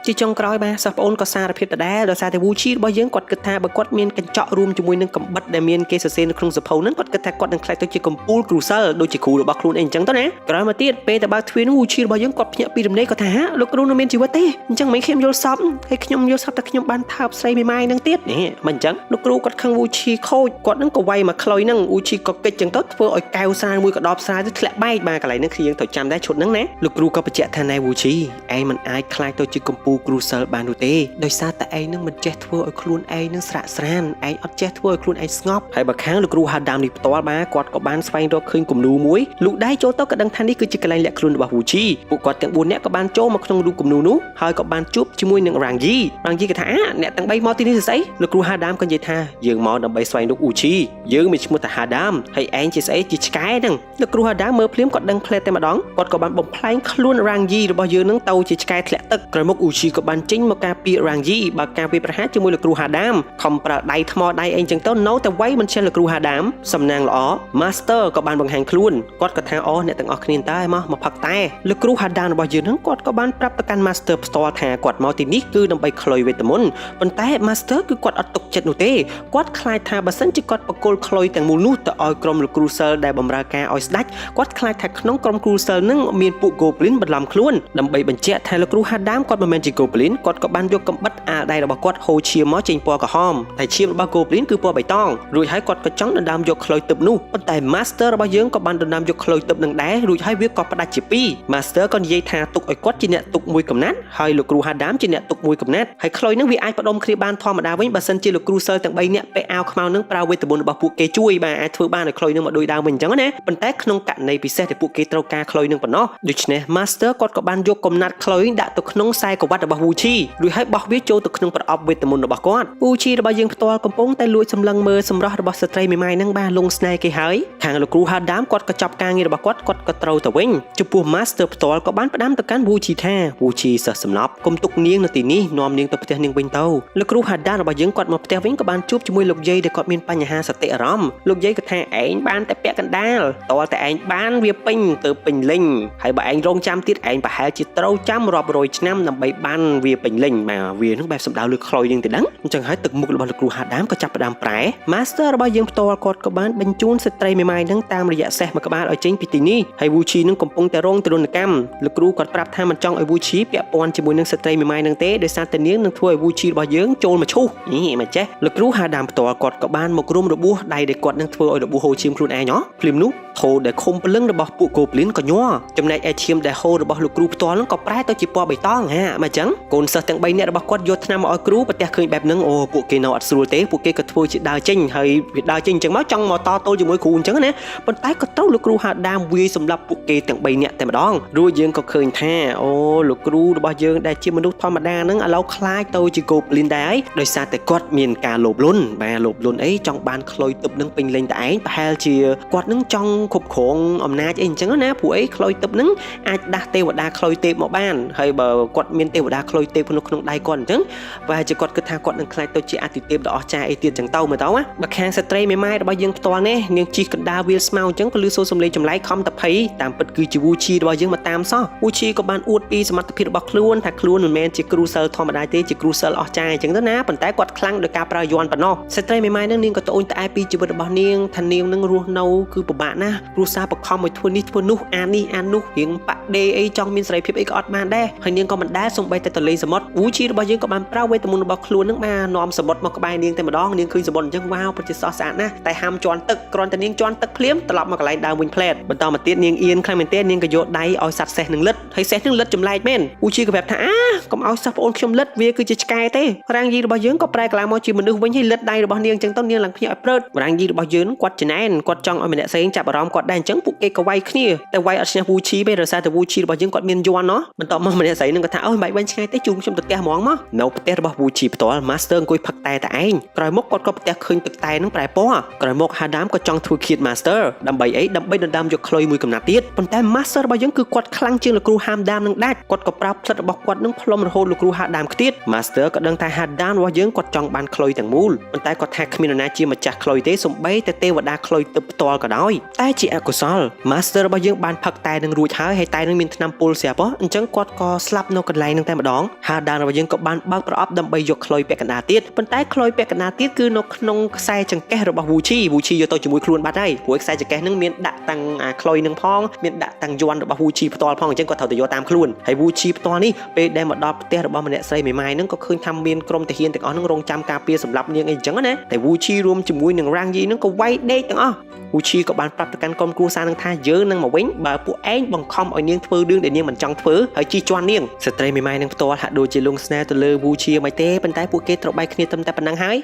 ជាចុងក្រោយបាទសិស្សប្អូនក៏សារភាពដដែលដោយសារតែវូឈីរបស់យើងគាត់គិតថាបើគាត់មានកញ្ចក់រួមជាមួយនឹងកំបិតដែលមានគេសរសេរនៅក្នុងសភៅហ្នឹងគាត់គិតថាគាត់នឹងក្លាយទៅជាកំពូលគ្រូសិលដូចជាគ្រូរបស់ខ្លួនអីអញ្ចឹងទៅណាក្រោយមកទៀតពេលទៅបើកទ្វារនោះវូឈីរបស់យើងគាត់ភ្ញាក់ពីរំលែកគាត់ថាលោកគ្រូនៅមានជីវិតទេអញ្ចឹងមិនខ្ញុំយល់សពហើយខ្ញុំយល់សពតែខ្ញុំបានថើបស្រីមេម៉ាយហ្នឹងទៀតនេះមិនអញ្ចឹងលោកគ្រូគាត់ខឹងវូឈីខូចគាត់នឹងក៏វាយមកខ្លុយហ្នឹងវូឈីក៏កិច្ចចឹងទៅធ្វើឲ្យកែវស្រាមួយកដបស្រាទៅធ្លាក់បែកបាទកន្លែងហ្នឹងគឺយើងត្រូវចាំដែរឈុតហ្នឹងណាលោកគ្រូក៏បញ្ជាក់ថាណែវូឈីឯងមិនអាចខ្លាចទៅជាកំពូលគ្រូសិលបាននោះទេដោយសារតែឯងនឹងមិនចេះធ្វើឲ្យខ្លួនឯងនឹងស្រាក់ស្រានឯងអត់ចេះធ្វើឲ្យខ្លួនឯងស្ងប់ហើយបើខាងលោកគ្រូហាដាមនេះផ្ទាល់បាទគាត់ក៏បានស្វែងរកឃើញគំនូមួយលូកដៃចូលទៅក៏ដឹងថានេះគឺជាកន្លែងលាក់ខ្លួនរបស់វូឈីពួកគាត់ទាំង4នាក់ក៏បានចូលមកក្នុងរូបគំនូនោះហើយក៏បានជួបជាមួយនឹងរ៉ាងយីរ៉ាងយីក៏ថាអ្នកទាំង3មកទីនេះស្អីលោកគ្រូហាដាមក៏និយាយថាយើងមកដើម្បីស្វែងរកអ៊ូឈីយើងមានឈ្មោះថាហាដាមហើយឯងជាស្អីជាឆ្កែហ្នឹងលោកគ្រូហាដាមមើលភ្លាមគាត់ដឹងផ្លែតែម្ដងគាត់ក៏បានបំផ្លែងខ្លួនរ៉ាងយីរបស់យើងនឹងទៅជាឆ្កែធ្លាក់ទឹកក្រោយមកអ៊ូឈីក៏បានចេញមកការពាររ៉ាងយីបើការវាយប្រហារជាមួយលោកគ្រូហាដាមខំប្រើដៃថ្មដៃអីចឹងទៅនៅតែវាយមិនឈ្នះលោកគ្រូហាដាមសំណាងល្អ Master ក៏បានបង្ហាញខ្លួនគាត់ក៏ថាអូអ្នកទាំងអស់គ្នាតើមកមកផឹកតែលោកគ្រូហាដាមរបស់យើងនឹងគាត់ក៏បានប្រាប់ទៅកាន់ Master ផ្ទាល់ថាគាត់មកទីនេះគឺដើម្បីខ្លុយវេទមន្តប៉ុន្តែ Master គឺគាត់អត់ទុកចិត្តនោះទេគាត់ខ្លាចថាបើសិនជាគាត់បកគលខ្លុយទាំងមូលនោះទៅឲ្យក្រុមលោកគ្រូសិលដែលបម្រើការឲ្យស្ដេចគាត់ខ្លាចថាក្នុងក្រុមគ្រូសិលនឹងមានពួក Goblin បន្លំខ្លួនដើម្បីបញ្ជាក់ថាលោកគ្រូហាដាមគាត់មិនមែនជា Goblin គាត់ក៏បានយកកំបិតអាលដៃរបស់គាត់ហូរឈាមមកចេញពណ៌ក្រហមតែឈាមរបស់ Goblin គឺពណ៌បៃតងរួចហើយគាត់ក៏ចង់ដណ្ដើមយកខ្លុយទឹកនោះប៉ុន្តែ Master របស់យើងក៏បានដណ្ដើមយកខ្លុយទឹកនឹងដែររួចហើយវាក៏ផ្ដាច់ជាពីរ Master ក៏និយាយថាទុកឲ្យគាត់ជាអ្នកទុកមួយកំណាត់ហើយលោកគ្រូហាដាមជាអ្នកទុកមួយកំណាត់ហើយខ្លុយនឹងវាអាចផ្ដុំគ្នាបានធម្មតាវិញបើសិនជាលោកគ្រូសិលទាំង3នាក់ពាក់អាវខ្មៅនឹងប្រើវេទមន្តរបស់ពួកគេជួយបាទអាចធ្វើបានឲ្យខ្លុយនឹងមកដូចដើមវិញអញ្ចឹងណាប៉ុន្តែក្នុងករណីពិសេសដែលពួកគេត្រូវការខ្លុយនឹងប៉ុណ្ណោះដូច្នេះ Master គាត់ក៏បានយកកំណាត់ខ្លុយដាក់ទៅក្នុងខ្សែក្រវ៉ាត់របស់វូឈីរួចហើយបោះវាចូលទៅក្នុងប្រអប់វេទមន្តរបស់គាត់វូឈីរបស់យើងផ្ទាល់កំពុងតែលួចសម្លឹងមើលសម្រស់របស់ស្ត្រីមេម៉ាយនឹងបាទលងស្នេហ៍គេហើយខាងលោកគ្រូហាដាមគាត់ក៏ចាប់ការងាររបស់គាត់គាត់ក៏ត្រូវទៅវិញចំពោះ Master ផ្ទាល់ក៏បានផ្ដាំទៅកាន់វូឈីថាវូឈីសិស្សសំណប់កុំទុកនាងនៅទីនេះនាំនាងទៅផ្ទះនាងវិញទៅលោកគ្រូហាដាមរបស់យើងគាត់មកផ្ទះវិញក៏បានជួបជាមួយលោកយាយដែលគាត់មានបញ្ហាសតិអារម្មណ៍លោកយាយក៏ថាឯងបានតែពាក់កណ្ដាលតើតែឯងបានវាពេញទៅពេញលេញហើយបើឯងរងចាំទៀតឯងប្រហែលជាត្រូវចាំរាប់រយឆ្នាំដើម្បីបានវាពេញលេញបាទវានឹងបែបសំដៅលើខ្លុយនឹងទៅដឹងអញ្ចឹងហើយទឹកមុខរបស់លោកគ្រូហាដាមក៏ចាប់ផ្ដើមប្រែ Master របស់យើងផ្ទាល់គាត់ក៏បានបញ្ជូនស្ត្រីមេម៉ាយនឹងតាមរយៈសេះមួយក្បាលឲ្យចេញពីទីនេះហើយវូឈីនឹងកំពុងតែរងទរណកម្មលោកគ្រូគាត់ប្រាប់ថាមិនចង់ឲ្យវូឈីពាក់ព័ន្ធជាមួយនឹងស្ត្រីមេម៉ាយនឹងទេដោយសារតែនាងនឹងធ្វើឲ្យវូឈីរបស់យើងចូលមកឈូសនេះមិនចេះលោកគ្រូហាដាមផ្ទាល់គាត់ក៏បានមករុំរបួសដៃដែលគាត់នឹងធ្វើឲ្យរបួសហូរឈាមខ្លួនឯងហ៎ភ្លាមនោះ ថូដែលឃុំព្រលឹងរបស់ពួក Goblin ក៏ញ័រចំណែកឯឈាមដែលហូររបស់លោកគ្រូផ្ទាល់ហ្នឹងក៏ប្រែទៅជាពណ៌បៃតងហាមកអញ្ចឹងកូនសិស្សទាំង3នាក់របស់គាត់យកថ្នាំមកឲ្យគ្រូប្រទះឃើញបែបហ្នឹងអូពួកគេនៅអត់ស្រួលទេពួកគេក៏ធ្វើជាដើរចេញហើយវាដើរចេញអញ្ចឹងមកចង់មកតទល់ជាមួយគ្រូអញ្ចឹងណាប៉ុន្តែក៏ត្រូវលោកគ្រូហាដាមវាយសម្លាប់ពួកគេទាំង3នាក់តែម្ដងរួចយើងក៏ឃើញថាអូលោកគ្រូរបស់យើងដែលជាមនុស្សធម្មតាហ្នឹងឥឡូវក្លាយទៅជា Goblin ដែរហើយដោយសារតែគាត់មានការលោភលន់បាទលោភលន់អីចង់បានខ្លុយទឹកនឹងពេញលេញតែឯងប្រហែលជាគាត់នឹងចង់គ្រប់គ្រងអំណាចអីអញ្ចឹងណាព្រោះអីខ្លុយទឹកនឹងអាចដាស់ទេវតាខ្លុយទេពមកបានហើយបើគាត់មានទេវតាខ្លុយទេពនៅក្នុងដៃគាត់អញ្ចឹងប្រហែលជាគាត់គិតថាគាត់នឹងក្លាយទៅជាអាទិទេពដ៏អស្ចារ្យអីទៀតអញ្ចឹងទៅមើលទៅណាបើខាងស្ត្រីមេម៉ាយរបស់យើងផ្ទាល់នេះនាងជិះកណ្ដាលវាលស្មៅអញ្ចឹងក៏លឺសូរសំឡេងចម្លែកខំតភ័យតាមពិតគឺជាវូឈីរបស់យើងមកតាមសោះវូឈីក៏បានអួតពីសមត្ថភាពរបស់ខ្លួនថាខ្លួនមិនមែនជាគ្រូសិលធម្មតាទេជាគ្រូសិលអស្ចារ្យអញ្ចឹងទៅណាប៉ុន្តែគាត់ខ្លាំងដោយការប្រើយ័ន្តប៉ុណ្ណោះស្ត្រីមេម៉ាយនឹងនាងក៏ត្អូញត្អែពីជីវិតរបស់នាងថានាងនឹងរស់នៅគឺពិបាកណាស់គ្រួសារបខំឲ្យធ្វើនេះធ្វើនោះអានេះអានោះរៀងបាក់ដេអីចង់មានសេរីភាពអីក៏អត់បានដែរហើយនាងក៏មិនដែលសំបីតែតលេងសមុទ្រវូឈីរបស់យើងក៏បានប្រើវេទមន្តរបស់ខ្លួននឹងបាននាំសមុទ្រមកក្បែរនាងតែម្ដងនាងឃើញសមុទ្រអញ្ចឹងវ៉ាវពិតជាស្រស់ស្អាតណាស់តែហាមជន់ទឹកគ្រាន់តែនាងជន់ទឹកភ្លាមត្រឡប់មកកន្លែងដើមវិញផ្លែតបន្តមកទៀតនាងអៀនខ្លាំងមែនទែននាងក៏យកដៃឲ្យសត្វសេះនឹងលិតហើយសេះនឹងលិតចម្លែកមែនវូឈីក៏ប្រាប់ថាអាកុំឲ្យសិស្សប្អូនខ្ញុំលិតវាគឺជាឆ្កែទេរាងយីរបស់យើងក៏ប្រែក្លាយមកជាមនុស្សវិញហើយលិតដៃរបស់នាងអញ្ចឹងទៅនាងឡើងភ្ញាក់ឲ្យព្រើតរាងយីរបស់យើងគាត់ចំណែនគាត់ចង់ឲ្យម្នាក់ផ្សេងចាប់អារម្មណ៍គាត់ដែរអញ្ចឹងពួកគេក៏វាយគ្នាតែវាយអត់ឈ្នះវូឈីទេដោយសារតែវូឈីរបស់យើងគាត់មានយ័ន្តណោះបន្ទាប់មកម្នាក់ស្រីនឹងក៏ថាអូយមិនបាច់វិញឆ្ងាយទេជូនខ្ញុំទៅផ្ទះហ្មងមកនៅផ្ទះរបស់វូឈីផ្ទាល់ Master អង្គុយផឹកតែតែឯងក្រោយមកគាត់ក៏ផ្ទះឃើញទឹកតែនឹងប្រែពណ៌ក្រោយមក Hadam ក៏ចង់ធ្វើឃាត Master ដើម្បីអីដើម្បីដណ្ដើមយកខ្លុយមួយកំណាត់ទៀតប៉ុន្តែ Master របស់យើងគឺគាត់ខ្លាំងជាងលោកគ្រូ Hamdam នឹងដាច់គាត់ក៏ប្រើផ្លិតរបស់គាត់នឹងផ្លុំរហូតលោកគ្រូ Hadam ខ្ទៀត Master ក៏ដឹងថា Hadam របស់យើងគាត់ចង់បានខ្លុយទាំងមូលប៉ុន្តែគាត់ថាគ្មាននរណាជាម្ចាស់ខ្លុយទេសំបីតែទេវតាខ្លុយទឹកផ្ទាល់ក៏ដោយតែជាអកុសល Master របស់យើងបានផឹកតែនឹងរួចហើយហើយតែនឹងមានថ្នាំពុលស្រាប់ហ៎អញ្ចឹងគាត់ក៏ស្លាប់នៅកន្លែងនឹងតែម្ដង Hadam របស់យើងក៏បានបើកប្រអប់ដើម្បីយកខ្លុយពាក់កណ្ដាលទៀតប៉ុន្តែខ្លុយពាក់កណ្ដាលទៀតគឺនៅក្នុងខ្សែចង្កេះរបស់ Wuchi Wuchi យកទៅជាមួយខ្លួនបាត់ហើយព្រោះខ្សែចង្កេះនឹងមានដាក់តាំងអាខ្លុយនឹងផងមានដាក់តាំងយ័ន្តរបស់ Wuchi ផ្ទាល់ផងអញ្ចឹងគាត់ត្រូវទៅយកតាមខ្លួនហើយ Wuchi ផ្ទាល់នេះពេលដែលមកដល់ផ្ទះរបស់ម្នាក់ស្រីមេម៉ាយនឹងក៏ឃើញថាមានក្រុមទាហានទាំងអស់នឹងរងចាំការពារសម្រាប់នាងអីអញ្ចឹងណាតែ Wuchi រួមជាមួយនឹង Rang Yi នឹងក៏វាយដេកទាំងអស់ វូឈីក៏បានប្រាប់ទៅកាន់ក្រុមគ្រួសារនឹងថាយើងនឹងមកវិញបើពួកឯងបង្ខំឲ្យនាងធ្វើរឿងដែលនាងមិនចង់ធ្វើហើយជិះជាន់នាងស្ត្រីមេម៉ាយនឹងផ្ទាល់ហាក់ដូចជាលងស្នេហ៍ទៅលើវូឈីមិនទេប៉ុន្តែពួកគេត្រូវបែកគ្នាត្រឹមតែប៉ុណ្ណឹងហើយ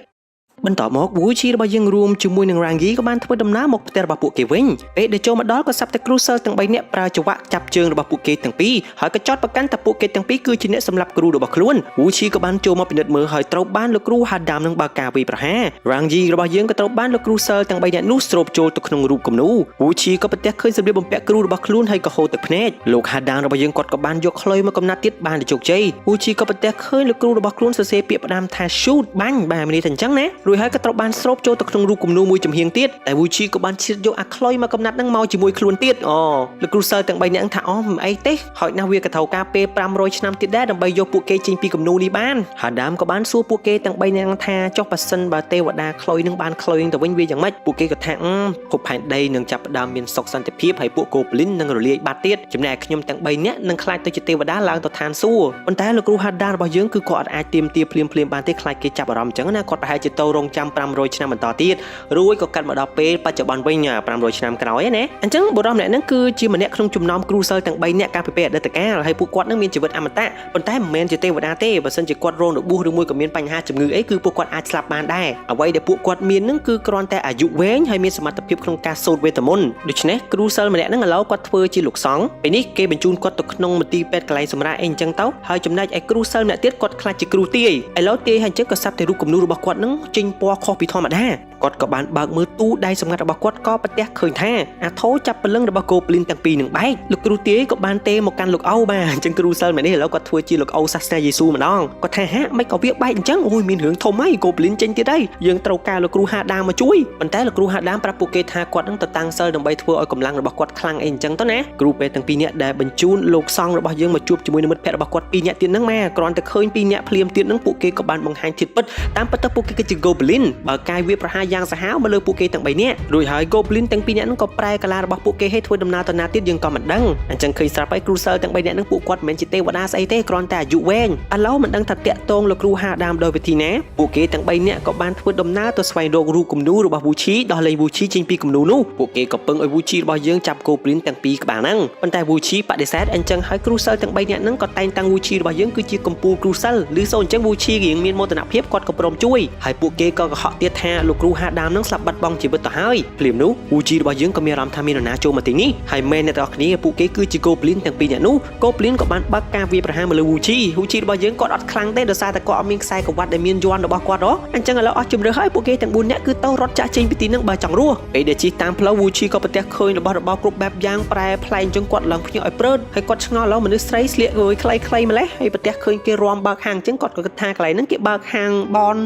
បន្ទាប់មកវូឈីរបស់យើងរួមជាមួយនឹងរ៉ាងហ្គីក៏បានធ្វើដំណើរមកផ្ទះរបស់ពួកគេវិញពេលដែលចូលមកដល់ក៏ស្រាប់តែគ្រូសិលទាំង3នាក់ប្រើចង្វាក់ចាប់ជើងរបស់ពួកគេទាំងពីរហើយក៏ចោទប្រកាន់ថាពួកគេទាំងពីរគឺជាអ្នកសម្លាប់គ្រូរបស់ខ្លួនវូឈីក៏បានចូលមកពិនិត្យមើលហើយត្រូវបានលោកគ្រូហាដាមនឹងបើកការវាយប្រហាររ៉ាងយីរបស់យើងក៏ត្រូវបានលោកគ្រូសិលទាំង3នាក់នោះស្រូបចូលទៅក្នុងរូបគំនូវូឈីក៏ប្រទះឃើញសម្លៀកបំពាក់គ្រូរបស់ខ្លួនហើយក៏ហូរទឹកភ្នែកលោកហាដាមរបស់យើងគាត់ក៏បានយកខ្លុយមកកំណាត់ទៀតបានតែជោគជ័យវូឈីក៏ប្រទះឃើញលោកគ្រូរបស់ខ្លួនសរសេរពាក្យផ្ដាំថា shoot បាញ់បាទមានន័យថាអញ្ចឹងណារួចហើយក៏ត្រូវបានស្រូបចូលទៅក្នុងរូបគំនូមួយចំហៀងទៀតតែវូឈីក៏បានឈៀតយកអាខ្លុយមកកំណាត់នឹងមកជាមួយខ្លួនទៀតអូលោកគ្រូសិលទាំង3នាក់ថាអូមិនអីទេហើយណាស់វាក៏ត្រូវការពេល500ឆ្នាំទៀតដែរដើម្បីយកពួកគេចេញពីគំនូនេះបានហាដាមក៏បានសួរពួកគេទាំង3នាក់ថាចុះប៉ះសិនបើទេវតាខ្លុយនឹងបានខ្លុយទៅវិញវាយ៉ាងម៉េចពួកគេក៏ថាអឺភពផែនដីនឹងចាប់ផ្ដើមមានសុខសន្តិភាពហើយពួក Goblin នឹងរលាយបាត់ទៀតចំណែកខ្ញុំទាំង3នាក់នឹងក្លាយទៅជាទេវតាឡើងទៅឋានសួគ៌ប៉ុន្តែលោកគ្រូហាដាមរបស់យើងគឺគាត់អាចទៀមទាភ្លាមភ្លាមបានទេខ្លាចគេចាប់អារម្មណ៍អញ្ចឹងណាគាត់ប្រហែលជាទៅរងចាំ500ឆ្នាំបន្តទៀតរួចក៏កាត់មកដល់ពេលបច្ចុប្បន្នវិញ500ឆ្នាំក្រោយណាអញ្ចឹងបុរសម្នាក់ហ្នឹងគឺជាម្នាក់ក្នុងចំណោមគ្រូសិលទាំង3នាក់កាលពីពេលអតីតកាលហើយពួកគាត់នឹងមានជីវិតអមតៈប៉ុន្តែមិនមែនជាទេវតាទេបើសិនជាគាត់រងរបួសឬមួយក៏មានបញ្ហាជំងឺអីគឺពួកគាត់អាចស្លាប់បានដែរអ្វីដែលពួកគាត់មាននឹងគឺគ្រាន់តែអាយុវែងហើយមានសមត្ថភាពក្នុងការសូត្រវេទមន្តដូច្នេះគ្រូសិលម្នាក់ហ្នឹងឥឡូវគាត់ធ្វើជាលោកសង្ឃពេលនេះគេបញ្ជូនគាត់ទៅក្នុងមន្ទីរពេទ្យកន្លែងសម្រាកអីអញ្ចឹងទៅហើយចំណែកឯគ្រូសិលម្នាក់ទៀតគាត់ខ្លាចជាគ្រូទាយឥឡូវទាយហើយអញ្ចឹងក៏ស្រាប់តែរូបគំនូរបស់គាត់នឹងចេញពណ៌ខុសពីធម្មតាគាត់ក៏បានបើកមើលទូដៃសម្ងាត់របស់គាត់ក៏ប្រទះឃើញថាអាថោចាប់ព្រលឹងរបស់ Goblin ទាំងពីរនឹងបែកលោកគ្រូទាយក៏បានទេមកកាន់លោកឪបាទអញ្ចឹងគ្រូសិលម្នាក់នេះឥឡូវគាត់ធ្វើជាលោកឪសាសនាយេស៊ូម្ដងគាត់ថាហាមិនក៏វាបែកអញ្ចឹងអូយមានរឿងធំហើយ Goblin ចេញទៀតហើយយើងត្រូវការលោកគ្រូហាដាមមកជួយប៉ុន្តែលោកគ្រូហាដាមប្រាប់ពួកគេថាគាត់នឹងទៅតាំងសិលដើម្បីធ្វើឲ្យកម្លាំងរបស់គាត់ខ្លាំងអីអញ្ចឹងទៅណាគ្រូពេទ្យទាំងពីរនាក់ដែលបញ្ជូនលោកសង្ឃរបស់យើងមកជួបជាមួយនឹងមិត្តភក្តិរបស់គាត់ពីរនាក់ទៀតហ្នឹងមកគ្រាន់តែឃើញពីរនាក់ភ្លាមទៀតហ្នឹងពួកគេក៏បានបង្ហាញធាតុពិតតាមពិតទៅពួកគេគឺជា Goblin បើកាយវាប្រហារយ៉ាង យ៉ាងសាហាវមកលើពួកគេទាំង3នាក់រួចហើយ Goblin ទាំងពីរនាក់ហ្នឹងក៏ប្រែកាឡារបស់ពួកគេឲ្យធ្វើដំណើរទៅណាទៀតយើងក៏មិនដឹងអញ្ចឹងឃើញស្រាប់ហើយគ្រូសិលទាំង3នាក់ហ្នឹងពួកគាត់មិនមែនជាទេវតាស្អីទេគ្រាន់តែអាយុវែងឥឡូវមិនដឹងថាតាក់ទងលោកគ្រូហាដាមដោយវិធីណាពួកគេទាំង3នាក់ក៏បានធ្វើដំណើរទៅស្វែងរករូបគំនូររបស់វូឈីដោះលែងវូឈីចេញពីគំនូរនោះពួកគេក៏ពឹងឲ្យវូឈីរបស់យើងចាប់ Goblin ទាំងពីរក្បាលហ្នឹងប៉ុន្តែវូឈីបដិសេធអញ្ចឹងហើយគ្រូសិលទាំង3នាក់ហ្នឹងក៏តែងតាំងវូឈីរបស់យើងគឺជាកម្ពូលគ្រូសិលឬសូអញ្ចឹងវូឈីរៀងមានមោទនភាពគាត់ក៏ព្រមជួយហើយពួកគេក៏កុហកទៀតថាលោកគ្រូហាដាមហ្នឹងស្លាប់បាត់បង់ជីវិតទៅហើយភ្លាមនោះវូឈីរបស់យើងក៏មានអារម្មណ៍ថាមាននរណាចូលមកទីនេះហើយមែនអ្នកទាំងអស់គ្នាពួកគេគឺជា Goblin ទាំងពីរនាក់នោះ Goblin ក៏បានបើកការវាយប្រហារមកលើវូឈីវូឈីរបស់យើងគាត់អត់ខ្លាំងទេដោយសារតែគាត់អត់មានខ្សែក្រវ៉ាត់ដែលមានយ័ន្តរបស់គាត់ហ៎អញ្ចឹងឥឡូវអស់ជម្រើសហើយពួកគេទាំង4នាក់គឺទៅរត់ចាក់ចេញពីទីហ្នឹងបើចង់រស់ពេលដែលជិះតាមផ្លូវវូឈីក៏ប្រទះឃើញរបស់របរគ្រប់បែបយ៉ាងប្រែប្លែងអញ្ចឹងគាត់ឡើងភ្ញាក់ឲ្យព្រើតហើយគាត់ឆ្ងល់ឥឡូវមនុស្សស្រីស្លៀករួយខ្លីៗម្លេះហើយប្រទះឃើញគេរាំបើកហាងអញ្ចឹងគាត់ក៏គិតថាកន្លែងហ្នឹងគេបើកហាងបន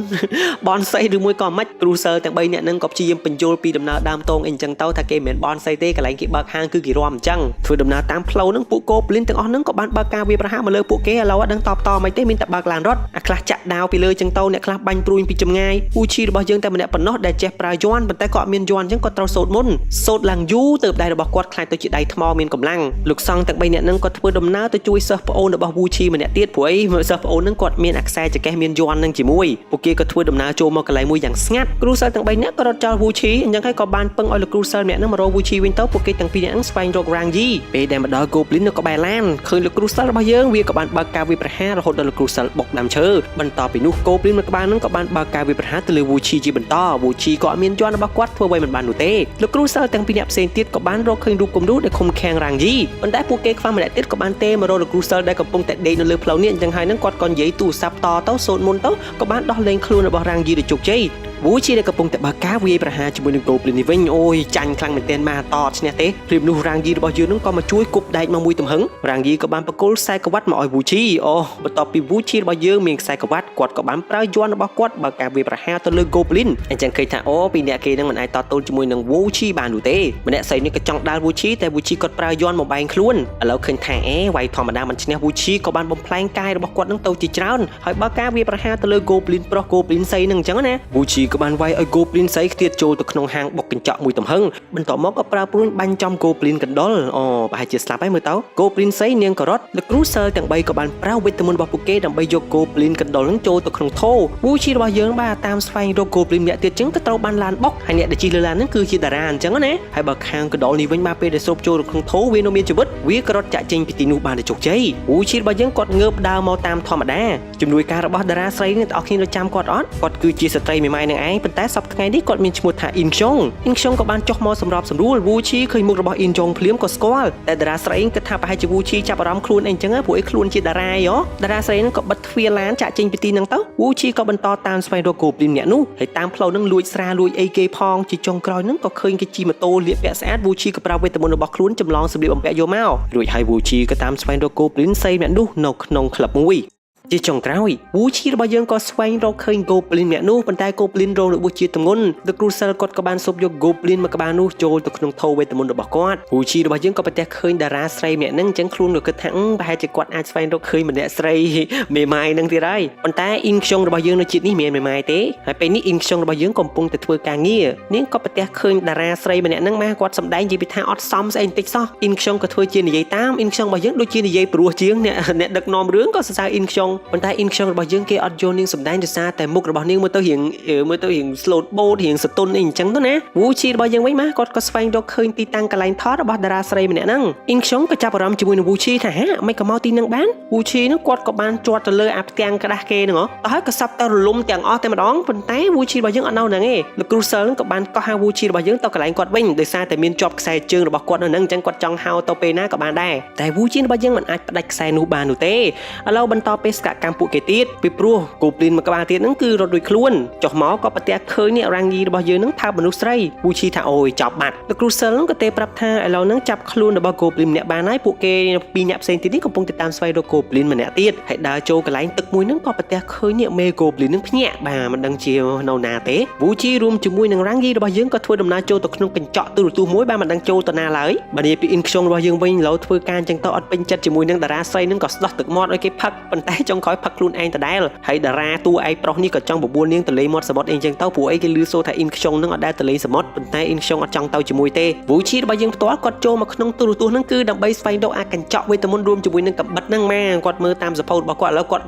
បនសីឬមួយក៏មិនគ្រូសិលទាំង3នាក់ហ្នឹងក៏ព្យាយាមបញ្យល់ពីដំណើរដើមតងអីអញ្ចឹងទៅថាគេមិនមែនបនសីទេកន្លែងគេបើកហាងគឺគេរាំអញ្ចឹងធ្វើដំណើរតាមផ្លូវហ្នឹងពួក Goblin ទាំងអស់ហ្នឹងក៏បានបើកការវាយប្រហារមកលើពួកគេឥឡូវអត់ដឹងតបតមិនទេមានតែបើកឡានរត់អាខ្លះចាក់ដាវពីលើអញ្ចឹងទៅអ្នកខ្លះបាញ់ព្រួយពីចម្ងាយពូឈីរបស់យើងតែម្នាក់ប៉ុណ្ណោះដែលចេះប្រើយ័ន្តប៉ុន្តែក៏អត់មានយ័ន្តអញ្ចឹងគាត់ត្រូវសូត្រមុនសូត្រឡើងយូរទៅដៃរបស់គាត់ខ្លាចទៅជាដៃថ្មមានកម្លាំងលោកសង្ឃទាំង3នាក់ហ្នឹងក៏ធ្វើដំណើរទៅជួយសិស្សប្អូនរបស់វូឈីម្នាក់ទៀតព្រោះអីសិស្សប្អូនហ្នឹងគាត់មានអាខ្សែចកេះមានយ័ន្តហ្នឹងជាមួយពួកគេក៏ធ្វើដំណើរចូលមកកន្លែងមួយយ៉ាងស្ងាត់គ្រូសិស្សទាំង3នាក់ក៏រត់ចោលវូឈីអញ្ចឹងហើយក៏បានពឹងឲ្យលោកគ្រូសិស្សម្នាក់ហ្នឹងមករកវូឈីវិញទៅពួកគេទាំងពីរនាក់ហ្នឹងស្វែងរករ៉ាងយីពេលដែលមកដល់ Goblin នៅក្បែរឡានឃើញលោកគ្រូសិស្សរបស់យើងវាក៏បានបើកការវាយប្រហាររហូតដល់លោកគ្រូសិស្សបុកដើមឈើបន្ទាប់ពីនោះ Goblin មួយក្បាលហ្នឹងក៏បានបើកការវាយប្រហារទៅលើវូឈីជាបន្តវូឈីក៏អត់មានយ័ន្តរបស់គាត់ធ្វើអ្វីមិនបាននោះទេលោកគ្រូសិស្សទាំងពីរនាក់ផ្សេងទៀតក៏បានរកឃើញរូបគំរូដែលឃុំឃាំងរ៉ាងយីប៉ុន្តែពួកគេខ្វះម្នាក់ទៀតក៏បានទេមករកលោកគ្រូសិស្សដែលកំពុងតែដេកនៅលើផ្លូវនេះអញ្ចឹងហើយហ្នឹងគាត់ក៏និយាយទូរស័ព្ទតទៅសូត្រមុនទៅក៏បានដោះលែងខ្លួនរបស់រ៉ាងយីដោយជោគជ័យវូជាដែលកំពុងតែបើកការវាយប្រហារជាមួយនឹង Goblin នេះវិញអូយចាញ់ខ្លាំងមែនទែនមកតអត់ឈ្នះទេភ្លាមនោះរ៉ាងយីរបស់យើងនឹងក៏មកជួយគប់ដែកមកមួយទំហឹងរ៉ាងយីក៏បានបកគលខ្សែក្រវ៉ាត់មកឲ្យវូជីអូបន្ទាប់ពីវូជីរបស់យើងមានខ្សែក្រវ៉ាត់គាត់ក៏បានប្រើយ័ន្តរបស់គាត់បើកការវាយប្រហារទៅលើ Goblin អញ្ចឹងឃើញថាអូពីអ្នកគេនឹងមិនអាចតទល់ជាមួយនឹងវូជីបាននោះទេម្នាក់ស្រីនេះក៏ចង់ដាល់វូជីតែវូជីគាត់ប្រើយ័ន្តមកបែងខ្លួនឥឡូវឃើញថាអេវាយធម្មតាមិនឈ្នះវូជីក៏បានបំផ្លែងកាយរបស់គាត់នឹងទៅជាច្រើនហើយបើកការវាយប្រហារទៅលើ Goblin ប្រុស Goblin ស្រីនឹងអញ្ចឹងណាវូជីក៏បានវាយឲ្យ Goblin ស្រីខ្ទាតចូលទៅក្នុងហាងបុកកញ្ចក់មួយទំហឹងបន្ទាប់មកក៏ប្រើព្រួញបាញ់ចំ Goblin កណ្ដុលអូប្រហែលជាស្លាប់ហើយមើលទៅ Goblin ស្រីនាងក៏រត់លោកគ្រូសិលទាំង3ក៏បានប្រើវេទមន្តរបស់ពួកគេដើម្បីយក Goblin កណ្ដុលនឹងចូលទៅក្នុងថូវូជីរបស់យើងបាទតាមស្វែងរក Goblin ម្នាក់ទៀតចឹងក៏ត្រូវបានឡានបុកហើយអ្នកដែលជិះលើឡានហ្នឹងគឺជាតារាអញ្ចឹងណាហើយបើខាងកណ្ដុលនេះវិញបាទពេលដែលស្រូបចូលទៅក្នុងថូវានៅមានជីវិតវាក៏រត់ចាក់ចេញពីទីនោះបានដោយជោគជ័យវូជីរបស់យើងគាត់ងើបដើរមកតាមធម្មតាជំនួយការរបស់តារាស្រីនេះអ្នកគ្នានៅចាំគាត់អត់គាត់គឺជាស្ត្រីមេម៉ាយនឹងឯងប៉ុន្តែសប្តាហ៍ថ្ងៃនេះគាត់មានឈ្មោះថាអ៊ីនខ្យុងអ៊ីនខ្យុងក៏បានចុះមកសម្របសម្រួលវូឈីឃើញមុខរបស់អ៊ីនចុងភ្លាមក៏ស្គាល់តែតារាស្រីគិតថាប្រហែលជាវូឈីចាប់អារម្មណ៍ខ្លួនអីអញ្ចឹងព្រោះឯខ្លួនជាតារាហ៎តារាស្រីហ្នឹងក៏បិទទ្វារឡានចាក់ចេញពីទីហ្នឹងទៅវូឈីក៏បន្តតាមស្វែងរក Goblin អ្នកនោះហើយតាមផ្លូវហ្នឹងលួចស្រាលួចអីគេផងជាចុងក្រោយហ្នឹងក៏ឃើញគេជិះម៉ូតូលៀកពាក់ស្អាតវូឈីក៏ប្រើវេទមន្តរបស់ខ្លួនចម្លងសម្លៀកបំពាក់យកមករួចហើយវូឈីក៏តាមស្វែងរក Goblin ស្រីម្នាក់នោះនៅក្នុងក្លឹបមួយជាចុងក្រោយវូឈីរបស់យើងក៏ស្វែងរកឃើញ Goblin ម្នាក់នោះប៉ុន្តែ Goblin រងរបួសជាទម្ងន់ The Crucial គាត់ក៏បានស៊ប់យក Goblin មួយក្បាលនោះចូលទៅក្នុងថូវេទមន្តរបស់គាត់វូឈីរបស់យើងក៏ប្រទះឃើញតារាស្រីម្នាក់ហ្នឹងអញ្ចឹងខ្លួនក៏គិតថាប្រហែលជាគាត់អាចស្វែងរកឃើញម្នាក់ស្រីមេម៉ាយហ្នឹងទៀតហើយប៉ុន្តែអ៊ីនខ្យុងរបស់យើងនៅជាតិនេះមានមេម៉ាយទេហើយពេលនេះអ៊ីនខ្យុងរបស់យើងកំពុងតែធ្វើការងារនាងក៏ប្រទះឃើញតារាស្រីម្នាក់ហ្នឹងមកគាត់សម្ដែងនិយាយពីថាអត់សមស្អីបន្តិចសោះអ៊ីនខ្យុងក៏ធ្វើជានិយាយតាមអ៊ីនខ្យុងរបស់យើងដូចជានិយាយព្រោះជាងអ្នកអ្នកដឹកនាំរឿងក៏សរសើរអ៊ីនខ្យុងប៉ុន្តែអ៊ីនខ្យុងរបស់យើងគេអត់យកនាងសម្ដែងដោយសារតែមុខរបស់នាងមើលទៅរៀងមើលទៅរៀង slow boat រៀងសតុនអីអញ្ចឹងទៅណាវូជីរបស់យើងវិញមកគាត់ក៏ស្វែងរកឃើញទីតាំងកន្លែងថតរបស់តារាស្រីម្នាក់ហ្នឹងអ៊ីនខ្យុងក៏ចាប់អារម្មណ៍ជាមួយនឹងវូជីថាហាមិនក៏មកទីហ្នឹងបានវូជីហ្នឹងគាត់ក៏បានជាត់ទៅលើអាផ្ទាំងក្តាស់គេហ្នឹងហ៎ទៅហើយក៏សាប់ទៅរលំទាំងអស់តែម្ដងប៉ុន្តែវូជីរបស់យើងអត់នៅហ្នឹងទេលោកគ្រូសិលហ្នឹងក៏បានកោះហៅវូជីរបស់យើងទៅកន្លែងគាត់វិញដោយសារតែមានជាប់ខ្សែជើងរបស់គាត់នៅហ្នឹងអញ្ចឹងគាត់ចង់ហៅទៅពេលណាក៏បានដែរតែវូជីរបស់យើងមិនអាចផ្ដាច់ខ្សែនោះបាននោះទេឥឡូវបន្តបេសកកម្មពួកគេទៀតពីព្រោះ Goblin មួយក្បាលទៀតហ្នឹងគឺរត់រួចខ្លួនចុះមកក៏ប្រទះឃើញនេះរ៉ាងយីរបស់យើងហ្នឹងថើបមនុស្សស្រីវូឈីថាអូយចាប់បាត់លោកគ្រូសិលហ្នឹងក៏ទេប្រាប់ថាឥឡូវហ្នឹងចាប់ខ្លួនរបស់ Goblin ម្នាក់បានហើយពួកគេពីរនាក់ផ្សេងទៀតនេះកំពុងតែតាមស្វែងរក Goblin ម្នាក់ទៀតហើយដើរចូលកន្លែងទឹកមួយហ្នឹងក៏ប្រទះឃើញនេះមេ Goblin ហ្នឹងភ្ញាក់បាទមិនដឹងជានៅណាទេវូជីរួមជាមួយនឹងរ៉ាងយីរបស់យើងក៏ធ្វើដំណើរចូលទៅក្នុងកញ្ចក់ទូរទស្សន៍មួយបាទមិនដឹងចូលទៅណាឡើយបើនិយាយពីអ៊ីនខ្យុងរបស់យើងវិញឡូវធ្វើការអញ្ចឹងទៅអត់ពេញចិត្តជាមួយនឹងតារាស្រីហ្នឹងក៏ស្ដោះទឹកមាត់ឲ្យគេផឹកប៉ុន្តែចុង ចុងក្រោយផឹកខ្លួនឯងដដែលហើយតារាតួឯកប្រុសនេះក៏ចង់បបួលនាងទៅលេងមាត់សមុទ្រអីចឹងទៅព្រោះអីគេលឺសូរថាអ៊ីនខ្ចុងនឹងអត់ដែលទៅលេងសមុទ្រប៉ុន្តែអ៊ីនខ្ចុងអត់ចង់ទៅជាមួយទេវូឈីរបស់យើងផ្ទាល់គាត់ចូលមកក្នុងទូរទស្សន៍ហ្នឹងគឺដើម្បីស្វែងរកអាកញ្ចក់វេទមន្តរួមជាមួយនឹងកាំបិតហ្នឹងម៉ាគាត់មើលតាមសភៅរបស់គាត់ឥឡូវគាត់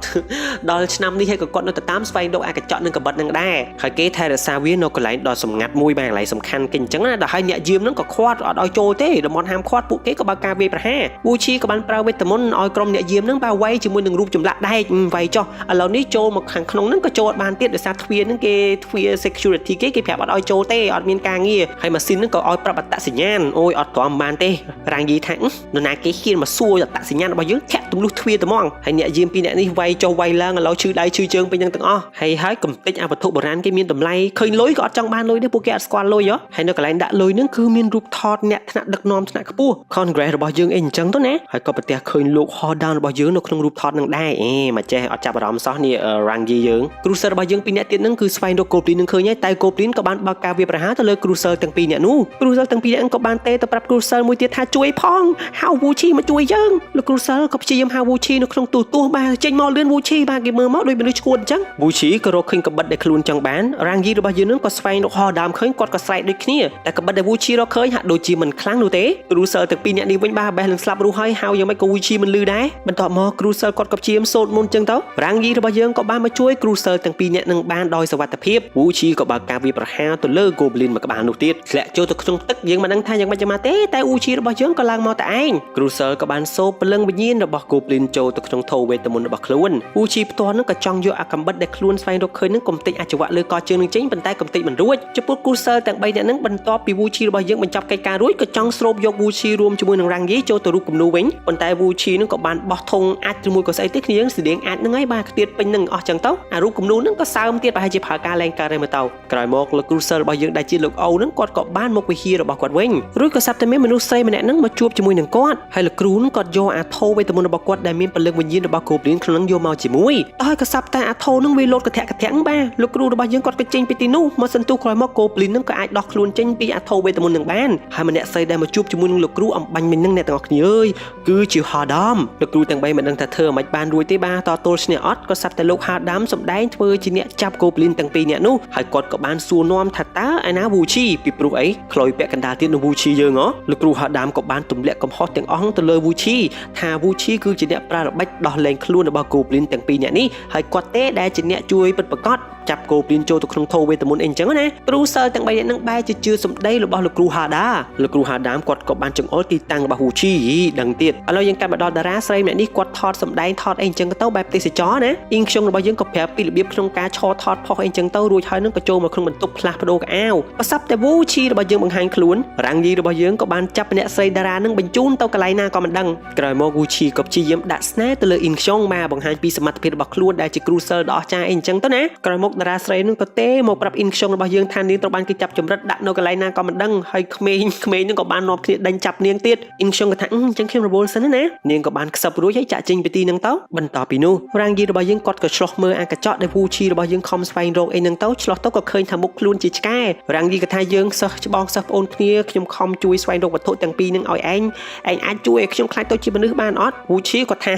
ដល់ឆ្នាំនេះហើយក៏គាត់នៅតែតាមស្វែងរកអាកញ្ចក់និងកាំបិតហ្នឹងដែរហើយគេថែរក្សាវានៅកន្លែងដ៏សម្ងាត់មួយបាទកន្លែងសំខាន់គេអញ្ចឹងណាដល់ហើយអ្នកយាមហ្នឹងក៏ខាត់អត់ឲ្យចូលទេតំបន់ហាមឃាត់ពួកគេក៏បើកការវាយប្រហារវូឈីក៏បានប្រើវេទមន្តឲ្យក្រុមអ្នកយាមហ្នឹងបាទវាយជាមួយនឹងរូបចម្លាក់ដែកវាយចុះឥឡូវនេះចូលមកខាងក្នុងហ្នឹងក៏ចូលអត់បានទៀតដោយសារទ្វារហ្នឹងគេទ្វារ security គេគេប្រាប់អត់ឲ្យចូលទេអត់មានការងារហើយម៉ាស៊ីនហ្នឹងក៏ឲ្យប្រាប់អត្តសញ្ញាណអូយអត់ទ្រាំបានទេរាងយីថានរណាគេហ៊ានមកសួរអត្តសញ្ញាណរបស់យើងធាក់ទម្លុះទ្វារត្មងហើយអ្នកយាមពីរអ្នកនេះវាយចុះវាយឡើងឥឡូវឈឺដៃឈឺជើងពេញហ្នឹងទាំងអស់ហើយហើយកំតិចអាវត្ថុបុរាណគេមានតម្លៃឃើញលុយក៏អត់ចង់បានលុយទេពួកគេអត់ស្គាល់លុយហ៎ហើយនៅកន្លែងដាក់លុយហ្នឹងគឺមានរូបថតអ្នកថ្នាក់ដឹកនាំថ្នាក់ខ្ពស់ Congress របស់យើងអីអញ្ចឹងទៅណាហើយក៏ប្រទះឃើញលោក Hordan របស់យើងនៅក្នុងរូបថតនឹងដែរអេមកចេះអត់ចាប់អារម្មណ៍សោះនេះរ៉ាងយីយើង Cruiser របស់យើងពីរអ្នកទៀតហ្នឹងគឺស្វែងរក Goblin នឹងឃើញហើយតែ Goblin ក៏បានបើកការវាយប្រហារទៅលើ Cruiser ទាំងពីរអ្នកនោះ Cruiser ទាំងពីរអ្នកក៏បានទេទៅប្រាប់ Cruiser មួយទៀតថាជួយផងហៅ Wuchi មកជួយយើងលោក Cruiser ក៏ព្យាយាមហៅ Wuchi នៅក្នុងទូទស្សន៍បាទចេញមកលឿន Wuchi បាទគេមើលមកដូចមនុស្សឈួតអញ្ចឹង Wuchi ក៏រកឃើញកបិតដែលខ្លួនចង់បានរ៉ាងយីរបស់យើងនឹងក៏ស្វែងរកហោដើមឃើញគាត់ក៏ស្រែកដូចគ្នាតែកបិតដែល Wuchi រកឃើញហាក់ដូចជាមិនខ្លាំងនោះទេ Cruiser ទាំងពីរអ្នកនេះវិញបាទបេះនឹងស្លាប់រស់ហើយហៅយ៉ាងម៉េចក៏ Wuchi មិនលឺដែរបន្ទាប់មក Cruiser គាត់ក៏ព្យាយាមសូត្រមន្តអញ្ចឹងទៅរ៉ាងយីរបស់យើងក៏បានមកជួយ Cruiser ទាំងពីរអ្នកនឹងបានដោយសុវត្ថិភាព Wuchi ក៏បើកការវាយប្រហារទៅលើ Goblin មួយក្បាលនោះទៀតធ្លាក់ចូលទៅក្នុងទឹកយើងមិនដឹងថាយ៉ាងម៉េចយ៉ាងម៉ាទេតែ Wuchi របស់យើងក៏ឡើងមកតែឯង Cruiser ក៏បានសូបព្រលឹងវិញ្ញាណរបស់ Goblin ចូលទៅក្នុងថូវេទមន្តរបស់ខ្លួន Wuchi ផ្ទាល់នឹងក៏ចង់យកអាកំបិតដែលខ្លួនស្វែងរកឃើញនឹងកំទេចអាជីវៈលើកជើងនឹងចេញប៉ុន្តែកំទេចមិនរួចចំពោះ Cruiser ទាំង3នាក់នឹងបន្ទាប់ពី Wuchi របស់យើងបញ្ចប់កិច្ចការរួចក៏ចង់ស្រូបយក Wuchi រួមជាមួយនឹង Rangyi ចូលទៅរូបគំនូវិញប៉ុន្តែ Wuchi នឹងក៏បានបោះធុងអាចឬមួយក៏ស្អីទេគ្នាយើងស្តៀងអាចនឹងហើយបាទខ្ទាតពេញនឹងអស់ចឹងទៅអារូបគំនូនឹងក៏សើមទៀតប្រហែលជាប្រើការលែងកើតហើយមើលទៅក្រោយមកលោក Cruiser របស់យើងដែលជាលោកអូនឹងគាត់ក៏បានមកវិហាររបស់គាត់វិញរួចក៏ស្រាប់តែមានមនុស្សស្រីម្នាក់នឹងមកជួបជាមួយនឹងគាត់ហើយលោកគ្រូនឹងគាត់យកអាថូវេទមន្តរបស់គាត់ដែលមានព្រលឹងវិញ្ញាណរបស់ Goblin ក្នុងនឹងយកមកជាមួយហើយក៏ស្រាប់តែអាថូនឹងវាលោតកធាក់កធាក់បាទលោកគ្រូរបស់យើងគាត់ក៏ចេញពីទីនោះមកសន្ទុះក្រោយមក Goblin នឹងក៏អាចដោះខ្លួនចេញពីអាថូវេទមន្តនឹងបានហើយម្នាក់ស្រីដែលមកជួបជាមួយនឹងលោកគ្រូអំបញ្ញមិញនឹងអ្នកទាំងអស់គ្នាអើយគឺជា Hadam លោកគ្រូទាំង3មិនដឹងថាធ្វើអ្វីបានរួចទេបាទតទល់ឈ្នះអត់ក៏ស្រាប់តែលោក Hadam សម្ដែងធ្វើជាអ្នកចាប់ Goblin ទាំងពីរនាក់នោះហើយគាត់ក៏បានសួរនាំថាតើឯណា Wuchi ពីព្រោះអីក្លុយពាក់កណ្ដាលទៀតនៅ Wuchi យើងហ៎លោកគ្រូ Hadam ក៏បានទម្លាក់កំហុសទាំងអស់ទៅលើ Wuchi ថា Wuchi គឺជាអ្នកប្រើល្បិចដោះលែងខ្លួនរបស់ Goblin ទាំងពីរនាក់នេះហើយគាត់ទេដែលជាអ្នកជួយពិតប្រាកដចាប់ Goblin ចូលទៅក្នុងថូវេទមន្តអីអញ្ចឹងណាគ្រូសិលទាំង3នាក់នឹងបែរជាជឿសម្ដីរបស់លោកគ្រូហាដាលោកគ្រូហាដាមគាត់ក៏បានចង្អុលទីតាំងរបស់ Wuchi ដឹងទៀតឥឡូវយើងកាត់មកដល់តារាស្រីម្នាក់នេះគាត់ថតសម្ដែងថតអីអញ្ចឹងទៅបែបទេសចរណាអ៊ីងខ្ញុំរបស់យើងក៏ប្រាប់ពីរបៀបក្នុងការឈរថតផុសអីអញ្ចឹងទៅរួចហើយនឹងក៏ចូលមកក្នុងបន្ទប់ផ្លាស់ប្ដូរកៅអៅប្រសពតែ Wuchi របស់យើងបង្ហាញខ្លួនរាងយីរបស់យើងក៏បានចាប់អ្នកស្រីតារានឹងបញ្ជូនទៅកន្លែងណាក៏មិនដឹងក្រោយមក Wuchi ក៏ព្យាយាមដាក់ស្នេហ៍ទៅលើអ៊ីនខ្យងមកបង្ហាញពីសមត្ថភាពរបស់ខ្លួនដែលជាគ្រូសិលដ៏អស្ចារ្យអីអញ្ចឹងទៅណាក្រោយមកតារាស្រីនឹងក៏ទេមកប្រាប់អ៊ីនខ្យងរបស់យើងថានាងត្រូវបានគេចាប់ចម្រិតដាក់នៅកន្លែងណាក៏មិនដឹងហើយក្មេងក្មេងនឹងក៏បាននាំគ្នាដេញចាប់នាងទៀតអ៊ីនខ្យងក៏ថាអញ្ចឹងខ្ញុំរវល់សិនណានាងក៏បានខ្សឹបរួចហើយចាក់ចេញពីទីនឹងទៅបន្ទាប់ពីនោះរាងយីរបស់យើងគាត់ក៏ឆ្លោះមើលអាកញ្ចក់ដែលវូឈីរបស់យើងខំស្វែងរកអីនឹងទៅឆ្លោះទៅក៏ឃើញថាមុខខ្លួនជាឆ្កែរាងយីក៏ថាយើងសិស្សច្បងសិស្សប្អូនគ្នាខ្ញុំខំជួយស្វែងរកវត្ថុទាំងពីរនឹងឲ្យឯងឯងអាចជួយឲ្យខ្ញុំក្លាយទៅជាមនុស្សបានអត់វូឈីគាត់ថា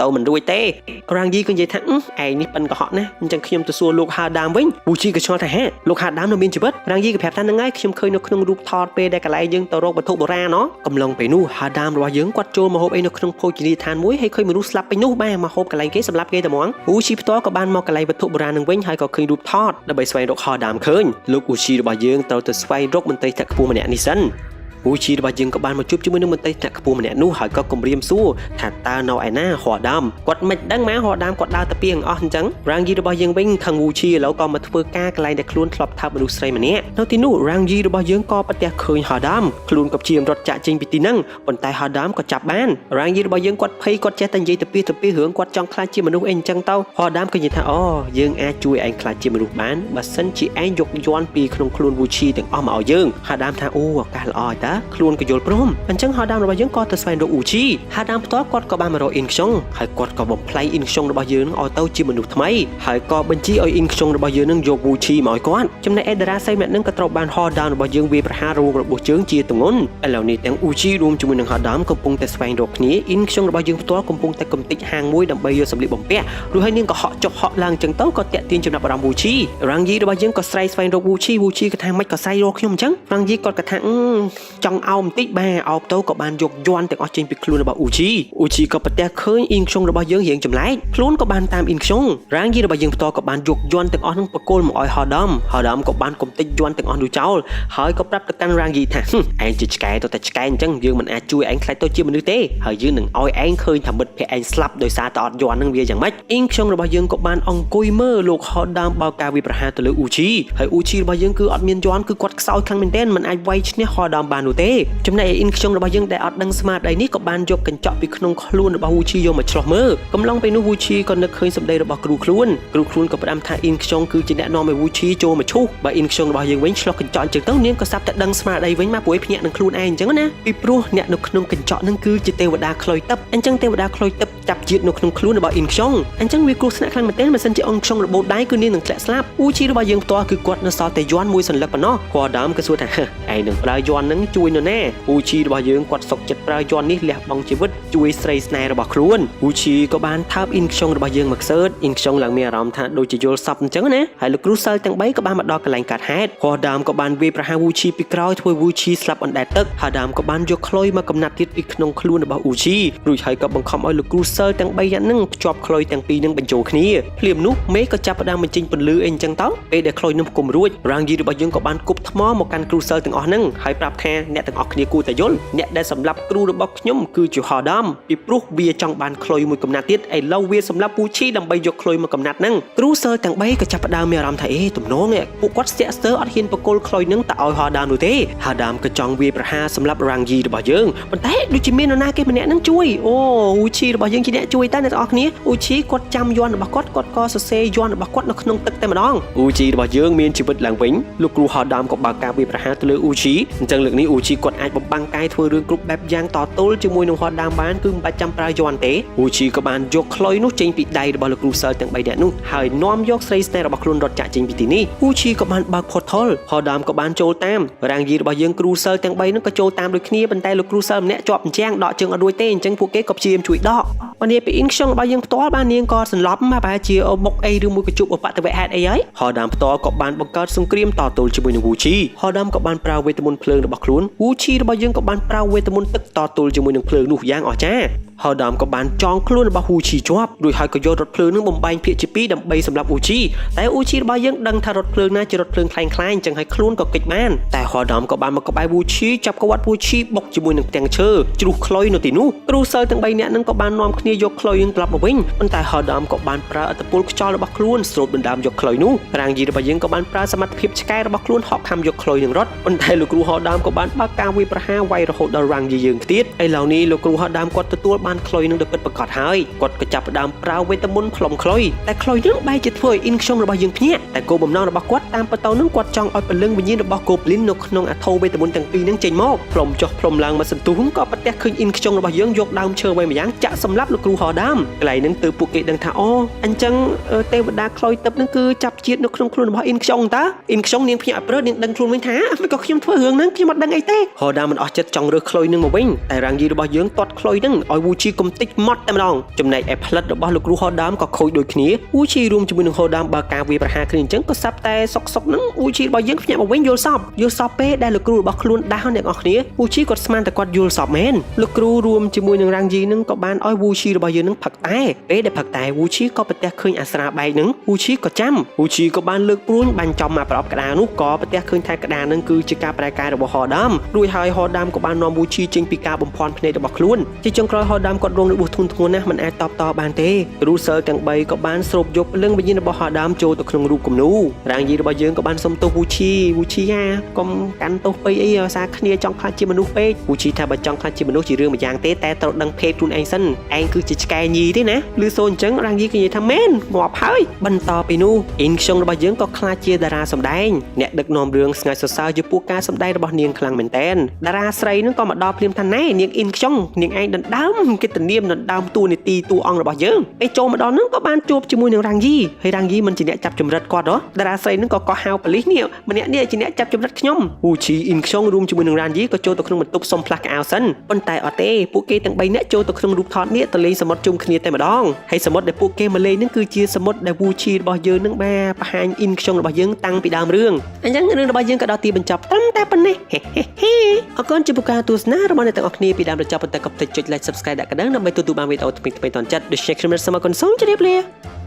ទៅមិនរួចទេរាងយីក៏និយាយថាឯងនេះប៉ិនកុហកណាអញ្ចឹងខ្ញុំទៅសួរលោកហាដាមវិញវូឈីក៏ឆ្ងល់ថាហាលោកហាដាមនៅមានជីវិតរាងយីក៏ប្រាប់ថាហ្នឹងហើយខ្ញុំឃើញនៅក្នុងរូបថតពេលដែលកន្លែងយើងទៅរកវត្ថុបុរាណណកំឡុងពេលនោះហាដាមរបស់យើងគាត់ចូលមកហូបអីនៅក្នុងភោជនីយដ្ឋានមួយហើយឃើញមនុស្សស្លាប់ពេញនោះបាទមកហូបកន្លែងគេសម្លាប់គេតែហ្មងវូឈីផ្ទាល់ក៏បានមកកន្លែងវត្ថុបុរាណនឹងវិញហើយក៏ឃើញរូបថតដើម្បីស្វែងរកហាដាមឃើញលោកវូឈីរបស់យើងត្រូវទៅស្វែងរកមន្ត្រីថ្នាក់ខ្ពស់ម្នាក់នេះសិនវូជីរបស់យើងក៏បានមកជួបជាមួយនឹងមន្ត្រីថ្នាក់ខ្ពស់ម្នាក់នោះហើយក៏គំរាមសួរថាតើនៅឯណាហួដាមគាត់មិនដឹងម៉ាហួដាមគាត់ដើរទៅពីងអស់អញ្ចឹងរ៉ាងយីរបស់យើងវិញខឹងវូជីឥឡូវក៏មកធ្វើការកន្លែងដែលខ្លួនធ្លាប់ថើបមនុស្សស្រីម្នាក់នៅទីនោះរ៉ាងយីរបស់យើងក៏ប្រទះឃើញហួដាមខ្លួនក៏ព្យាយាមរត់ចាក់ចេញពីទីហ្នឹងប៉ុន្តែហួដាមក៏ចាប់បានរ៉ាងយីរបស់យើងគាត់ភ័យគាត់ចេះតែនិយាយទៅពីទៅពីរឿងគាត់ចង់ក្លាយជាមនុស្សអីអញ្ចឹងទៅហួដាមក៏និយាយថាអូយើងអាចជួយឯងក្លាយជាមនុស្សបានបើសិនជាឯងយកយ័ន្តពីក្នុងខ្លួនវូជីទាំងអស់មកឲ្យយើងហួដាមថាអូឱកាសល្អតា ខ្លួនក៏យល់ព្រមអញ្ចឹងហៅដើមរបស់យើងក៏ទៅស្វែងរកអ៊ូជីហៅដើមផ្ទាល់គាត់ក៏បានមករកអ៊ីនខ្យុងហើយគាត់ក៏បំផ្លែងអ៊ីនខ្យុងរបស់យើងនឹងឲ្យទៅជាមនុស្សថ្មីហើយក៏បញ្ជាឲ្យអ៊ីនខ្យុងរបស់យើងនឹងយកវូឈីមកឲ្យគាត់ចំណែកអេដារ៉ាសៃម្នាក់នឹងក៏ត្រូវបានហោដើមរបស់យើងវាយប្រហាររងរបួសជើងជាទម្ងន់ឥឡូវនេះទាំងអ៊ូជីរួមជាមួយនឹងហោដើមកំពុងតែស្វែងរកគ្នាអ៊ីនខ្យុងរបស់យើងផ្ទាល់កំពុងតែកំទេចហាងមួយដើម្បីយកសម្លៀកបំពាក់រួចហើយនាងក៏ហក់ចុះហក់ឡើងចឹងទៅក៏តាក់ទាញចំណាប់អារម្មណ៍វូឈីរ៉ាងយីរបស់យើងក៏ស្រែកស្វែងរកវូឈីវូឈីក៏ថាមិនក៏ស្រែករកខ្ញុំអញ្ចឹងរ៉ាងយីគាត់ក៏ថាអឺចង់អោបបន្តិចបាទអោបទៅក៏បានយកយ័ន្តទាំងអស់ចេញពីខ្លួនរបស់អ៊ូជីអ៊ូជីក៏ប្រទះឃើញអ៊ីនខ្យុងរបស់យើងរៀងចម្លែកខ្លួនក៏បានតាមអ៊ីនខ្យុងរ៉ាងយីរបស់យើងផ្ទាល់ក៏បានយកយ័ន្តទាំងអស់នឹងបកគលមកឲ្យហោដាមហោដាមក៏បានកំទេចយ័ន្តទាំងអស់នោះចោលហើយក៏ប្រាប់ទៅកាន់រ៉ាងយីថាឯងជាឆ្កែទៅតែឆ្កែអញ្ចឹងយើងមិនអាចជួយឯងខ្លាចទៅជាមនុស្សទេហើយយើងនឹងឲ្យឯងឃើញថាមិត្តភក្តិឯងស្លាប់ដោយសារតែអត់យ័ន្តនឹងវាយ៉ាងម៉េចអ៊ីងខ្យុងរបស់យើងក៏បានអង្គុយមើលលោកហោដាមបើកការវិប្រហារទៅលើអ៊ូជីហើយអ៊ូជីរបស់យើងគឺអត់មានយ័ន្តគឺគាត់ខ្សោយខ្លាំងមែនទែនមិនអាចវាយឈ្នះហោដាមបាននោះទេចំណែកឯអ៊ីនខ្យុងរបស់យើងដែលអត់ដឹងស្មារតីនេះក៏បានយកកញ្ចក់ពីក្នុងខ្លួនរបស់អ៊ូជីយកមកឆ្លោះមើលកំឡុងពេលនោះវូឈីក៏នឹកឃើញសម្ដីរបស់គ្រូខ្លួនគ្រូខ្លួនក៏ផ្ដាំថាអ៊ីនខ្យុងគឺជាអ្នកនាំឲ្យវូឈីចូលមកឈូសបើអ៊ីនខ្យុងរបស់យើងវិញឆ្លោះកញ្ចក់អញ្ចឹងទៅនាងក៏សាប់តែដឹងស្មារតីវិញមកព្រោះភ្ញាក់នឹងខ្លួនឯងអញ្ចឹងណាពីព្រោះអ្នកនៅក្នុងកញ្ចក់នឹងគឺជាទេវតាខ្លុយទឹកអញ្ចឹងទេវតាខ្លុយទឹកចាប់ជាតិនៅក្នុងខ្លួនរបស់អ៊ីនខ្យុងអញ្ចឹងវាគ្រោះថ្នាក់ខ្លាំងមែនទែនបើសិនជាអង្គខ្យុងរបូតដៃគឺនាងនឹងធ្លាក់ស្លាប់អ៊ូជីរបស់យើងផ្ទាល់គឺគាត់នៅសល់តែយ័ន្តមួយសន្លឹកប៉ុណ្ណោះគាត់ដើមក៏សួរថាឯងនឹងប្រើយ័ន្តនឹងជួយនរណាអ៊ូជីរបស់យើងគាត់សុកចិត្តប្រើយ័ន្តនេះលះបង់ជីវិតជួយស្រីស្នេហ៍របស់ខ្លួនអ៊ូជីក៏បានថើបអ៊ីនខ្យុងរបស់យើងមកសើតអ៊ីនខ្យុងឡើងមានអារម្មណ៍ថាដូចជាយល់សពអញ្ចឹងណាហើយលោកគ្រូសិលទាំង3ក៏បានមកដល់កន្លែងកាត់ហេតុគាត់ដើមក៏បានវាយប្រហារវូឈីពីក្រោយធ្វើវូឈីស្លាប់អណ្ដែតទឹកហើយដើមក៏បានយកខ្លុយមកកំណាត់ទៀតពីក្នុងខ្លួនរបស់អ៊ូឈីរួចហើយក៏បង្ខំឲ្យលោកគ្រូសិលទាំង3យ៉ាងហ្នឹងភ្ជាប់ខ្លុយទាំងពីរហ្នឹងបញ្ចូលគ្នាភ្លាមនោះមេក៏ចាប់ផ្ដើមបញ្ចេញពន្លឺអីអញ្ចឹងទៅពេលដែលខ្លុយនោះគុំរួចរាងយីរបស់យើងក៏បានគប់ថ្មមកកាន់គ្រូសិលទាំងអស់ហ្នឹងហើយប្រាប់ថាអ្នកទាំងអស់គ្នាគួរតែយល់អ្នកដែលសម្លាប់គ្រូរបស់ខ្ញុំគឺជាហោដាមពីព្រោះវាចង់បានខ្លុយមួយកំណាត់ទៀតឥឡូវវាសម្លាប់ពូឈីដើម្បីយកខ្លុយមួយកំណាត់ហ្នឹងគ្រូសិលទាំង3ក៏ចាប់ផ្ដើមមានអារម្មណ៍ថាអេទំនងពួកគាត់ស្ទាក់ស្ទើរអត់ហ៊ានបកគលខ្លុយហ្នឹងទៅឲ្យហោដាមនោះទេហោដាមក៏ចង់វាប្រហារសម្រាប់រាងយីរបស់យើងប៉ុន្តែដូចជាមាននរណាគេម្នាក់ហ្នឹងជួយអូអ៊ូឈីរបស់យើងជាអ្នកជួយតើអ្នកទាំងអស់គ្នាអ៊ូឈីគាត់ចាំយ័ន្តរបស់គាត់គាត់ក៏សរសេរយ័ន្តរបស់គាត់នៅក្នុងទឹកតែម្ដងអ៊ូជីរបស់យើងមានជីវិតឡើងវិញលោកគ្រូហោដាមក៏បើកការវាយប្រហារទៅលើអ៊ូឈីអញ្ចឹងលើកនេះអ៊ូឈីគាត់អាចបំបាំងកាយធ្វើរឿងគ្រប់បែបយ៉ាងតទល់ជាមួយនឹងហោដាមបានគឺមិនបាច់ចាំប្រើយ័ន្តទេអ៊ូឈីក៏បានយកខ្លុយនោះចេញពីដៃរបស់លោកគ្រូសិលទាំង3នាក់នោះហើយនាំយកស្រីស្នេហ៍របស់ខ្លួនរត់ចាក់ចេញពីទីនេះអ៊ូឈីក៏បានបើក portal ហោដាមក៏បានចូលតាមរាងយីរបស់យើងគ្រូសិលទាំង3នោះក៏ចូលតាមដូចគ្នាប៉ុន្តែលោកគ្រូសិលម្នាក់ជាប់អញ្ចាំងដកជើងអត់រួចទេអញ្ចឹងពួកគេក៏ព្យាយាមជួយដកបើនាពីអ៊ីនខ្យុងរបស់យើងផ្ទាល់បាននាងក៏សន្លប់មកប្រហែលជាបុកអីឬមួយក៏ជួបឧបទ្ទវហេតុអីហើយហោដាមផ្ទាល់ក៏បានបង្កើតសង្គ្រាមតទល់ជាមួយនឹងវូឈីហោដាមក៏បានប្រើវេទមន្តភ្លើងរបស់ខ្លួនវូឈីរបស់យើងក៏បានប្រើវេទមន្តទឹកតទល់ជាមួយនឹងភ្លើងនោះយ៉ាងអស្ចារ្យហោដាមក៏បានចងខ្លួនរបស់វូឈីជាប់រួចហើយក៏យករថភ្លើងនឹងបំបែងភាគជាពីរដើម្បីសម្លាប់អ៊ូឈីតែអ៊ូឈីរបស់យើងដឹងថារថភ្លើងណាជារថភ្លើងខ្លាំងខ្លាយអញ្ចឹងហើយខ្លួនក៏គេចបានតែហោដាមក៏បានមកក្បែរវូឈីចាប់ក្បាត់វូឈីបុកជាមួយនឹងផ្ទាំងឈើជ្រុះខ្លុយនៅទីនោះគ្រូសិលទាំង3នាក់នឹងក៏បាននាំគ្នាយកខ្លុយនឹងត្រឡប់មកវិញប៉ុន្តែហោដាមក៏បានប្រើឥទ្ធិពលខ្យល់របស់ខ្លួនស្រូបដណ្ដើមយកខ្លុយនោះរាងយីរបស់យើងក៏បានប្រើសមត្ថភាពឆ្កែរបស់ខ្លួនហក់ខំយកខ្លុយនឹងរត់ប៉ុន្តែលោកគ្រូហោដាមក៏បានបើកការវាយប្រហារវាយរហូតដល់រាងយីយើងទៀតឥឡូវនេះលោកគ្រូហោដាមគាត់ទទួលបានខ្លុយនឹងដោយពិតប្រាកដហើយគាត់ក៏ចាប់ផ្ដើមប្រើវេទមន្តផ្លុំខ្លុយតែខ្លុយនឹងបែរជាធ្វើឲ្យអ៊ីនខ្យុងរបស់យើងភ្ញាក់តែគោលបំណងរបស់គាត់តាមបតោនឹងគាត់ចង់ឲ្យពលឹងវិញ្ញាណរបស់ Goblin នៅក្នុងអាធោវេទមន្តទាំងពីរនឹងចេញមកផ្លុំចុះផ្លុំឡើងមកសន្ទុះក៏ប្រទះឃើញអ៊ីនខ្យុងរបស់យើងយកដើមឈើໄວម្យ៉ាងចាក់សម្លាប់លោកគ្រូហោដាមកន្លែងនឹងទើបពួកគេដឹងថាអូអញ្ចឹងទេវតាខ្លុយទឹកនឹងគឺចាប់ជាតិនៅក្នុងខ្លួនរបស់អ៊ីនខ្យុងតើអ៊ីនខ្យុងនាងភ្ញាក់ឲ្យព្រឺនាងដឹងខ្លួនវិញថាមិនក៏ខ្ញុំធ្វើរឿងហ្នឹងខ្ញុំអត់ដឹងអីទេហោដាមមិនអស់ចិត្តចង់រើសខ្លុយនឹងមកវិញតែរាងយីរបស់យើងទាត់ខ្លុយនឹងឲ្យវូឈីកំតិចម៉ត់តែម្ដងចំណែកឯផ្លិតរបស់លោកគ្រូហោដាមក៏ខូចដូចគ្នាវូឈីរួមជាមួយនឹងហោដាមបើការវាយប្រហារគ្នាអញ្ចឹងក៏សាប់តែសុកសុកហ្នឹងវូឈីរបស់យើងភ្ញាក់មកវិញយល់សពយល់សពពេលដែលលោកគ្រូរបស់ខ្លួនដាស់អ្នកនរគ្នាវូឈីគាត់ស្មានតែគាត់យល់សពមែនលោកគ្រូរួមជាមួយនឹងរាងយីនឹងក៏បានឲ្យវូឈីរបស់យើងនឹងផឹកតែពេលដែលផឹកតែវូឈីក៏ប្រទះឃើញអាស្រាបែកហ្នឹងវូឈីក៏ចាំវូឈីក៏បានលើកព្រួញបាញ់ចំមកប្រអប់ក្តារនោះក៏ប្រទះឃើញថាក្តារហ្នឹងគឺជាការប្រែកាយរបស់ហោដាមរួចហើយហោដាមក៏បាននាំវូឈីចេញពីការបំភាន់ភ្នែករបស់ខ្លួនជាចុងក្រោយហោ ដាមគាត់រងរបួសធ្ងន់ធ្ងរណាស់មិនអាចតបតបានទេគ្រូសិលទាំង3ក៏បានស្រូបយកភ្លើងវិញ្ញាណរបស់ហដាមចូលទៅក្នុងរូបគំនូរាងយីរបស់យើងក៏បានសុំទោសវូឈីវូឈីយ៉ាកុំកាន់ទោសពេកអីអាសាគ្នាចង់ខ្លាចជាមនុស្សពេកវូឈីថាបើចង់ខ្លាចជាមនុស្សជារឿងម្យ៉ាងទេតែត្រូវដឹងភេទខ្លួនឯងសិនឯងគឺជាឆ្កែញីទេណាឮសូរអញ្ចឹងរាងយីក៏និយាយថាមែនងាប់ហើយបន្តពីនោះអ៊ីនខ្យុងរបស់យើងក៏ខ្លាចជាតារាសម្ដែងអ្នកដឹកនាំរឿងស្ងាត់សរសើរចំពោះការសម្ដែងរបស់នាងខ្លាំងមែនតែនតារាស្រីនឹងក៏មកដល់ភ្លាមថាណែនាងអ៊ីនខ្យុងនាងឯងដណ្ដើមកិត្តិនាមដណ្ដើមតួនាទីតួអង្គរបស់យើងពេលចូលមកដល់នឹងក៏បានជួបជាមួយនឹងរាងយីហើយរាងយីមិនជាអ្នកចាប់ចម្រិតគាត់ហ៎តារាស្រីនឹងក៏កោះហៅប៉ូលីសនេះម្នាក់នេះជាអ្នកចាប់ចម្រិតខ្ញុំវូឈីអ៊ីនខ្យុងរួមជាមួយនឹងរាងយីក៏ចូលទៅក្នុងបន្ទប់សុំផ្លាស់កៅអៅសិនប៉ុន្តែអត់ទេពួកគេទាំង3នាក់ចូលទៅក្នុងរូបថតនេះទៅលេងសមុទ្រជុំគ្នាតែម្ដងហើយសមុទ្រដែលពួកគេមកលេងនឹងគឺជាសមុទ្រដែលវូឈីរបស់យើងនឹងបាទបង្ហាញអ៊ីនខ្យុងរបស់យើងតាំងពីដើមរឿងអញ្ចឹងរឿងរបស់យើងក៏ដល់ទីបញ្ចប់ត្រឹមតែប៉ុណ្ណេះហេហេហេអរគុណចំពោះការទស្សនារបស់អ្នកទាំងអស់គ្នាពីដើមដល់ចប់ប៉ុន្តែកុំភ្លេចចុច like subscribe ដាក់កណ្ដឹងដើម្បីទទួលបានវីដេអូថ្មីៗទាន់ចិត្តដូច្នេះខ្ញុំសូមអរគុណសូមជម្រាបលា។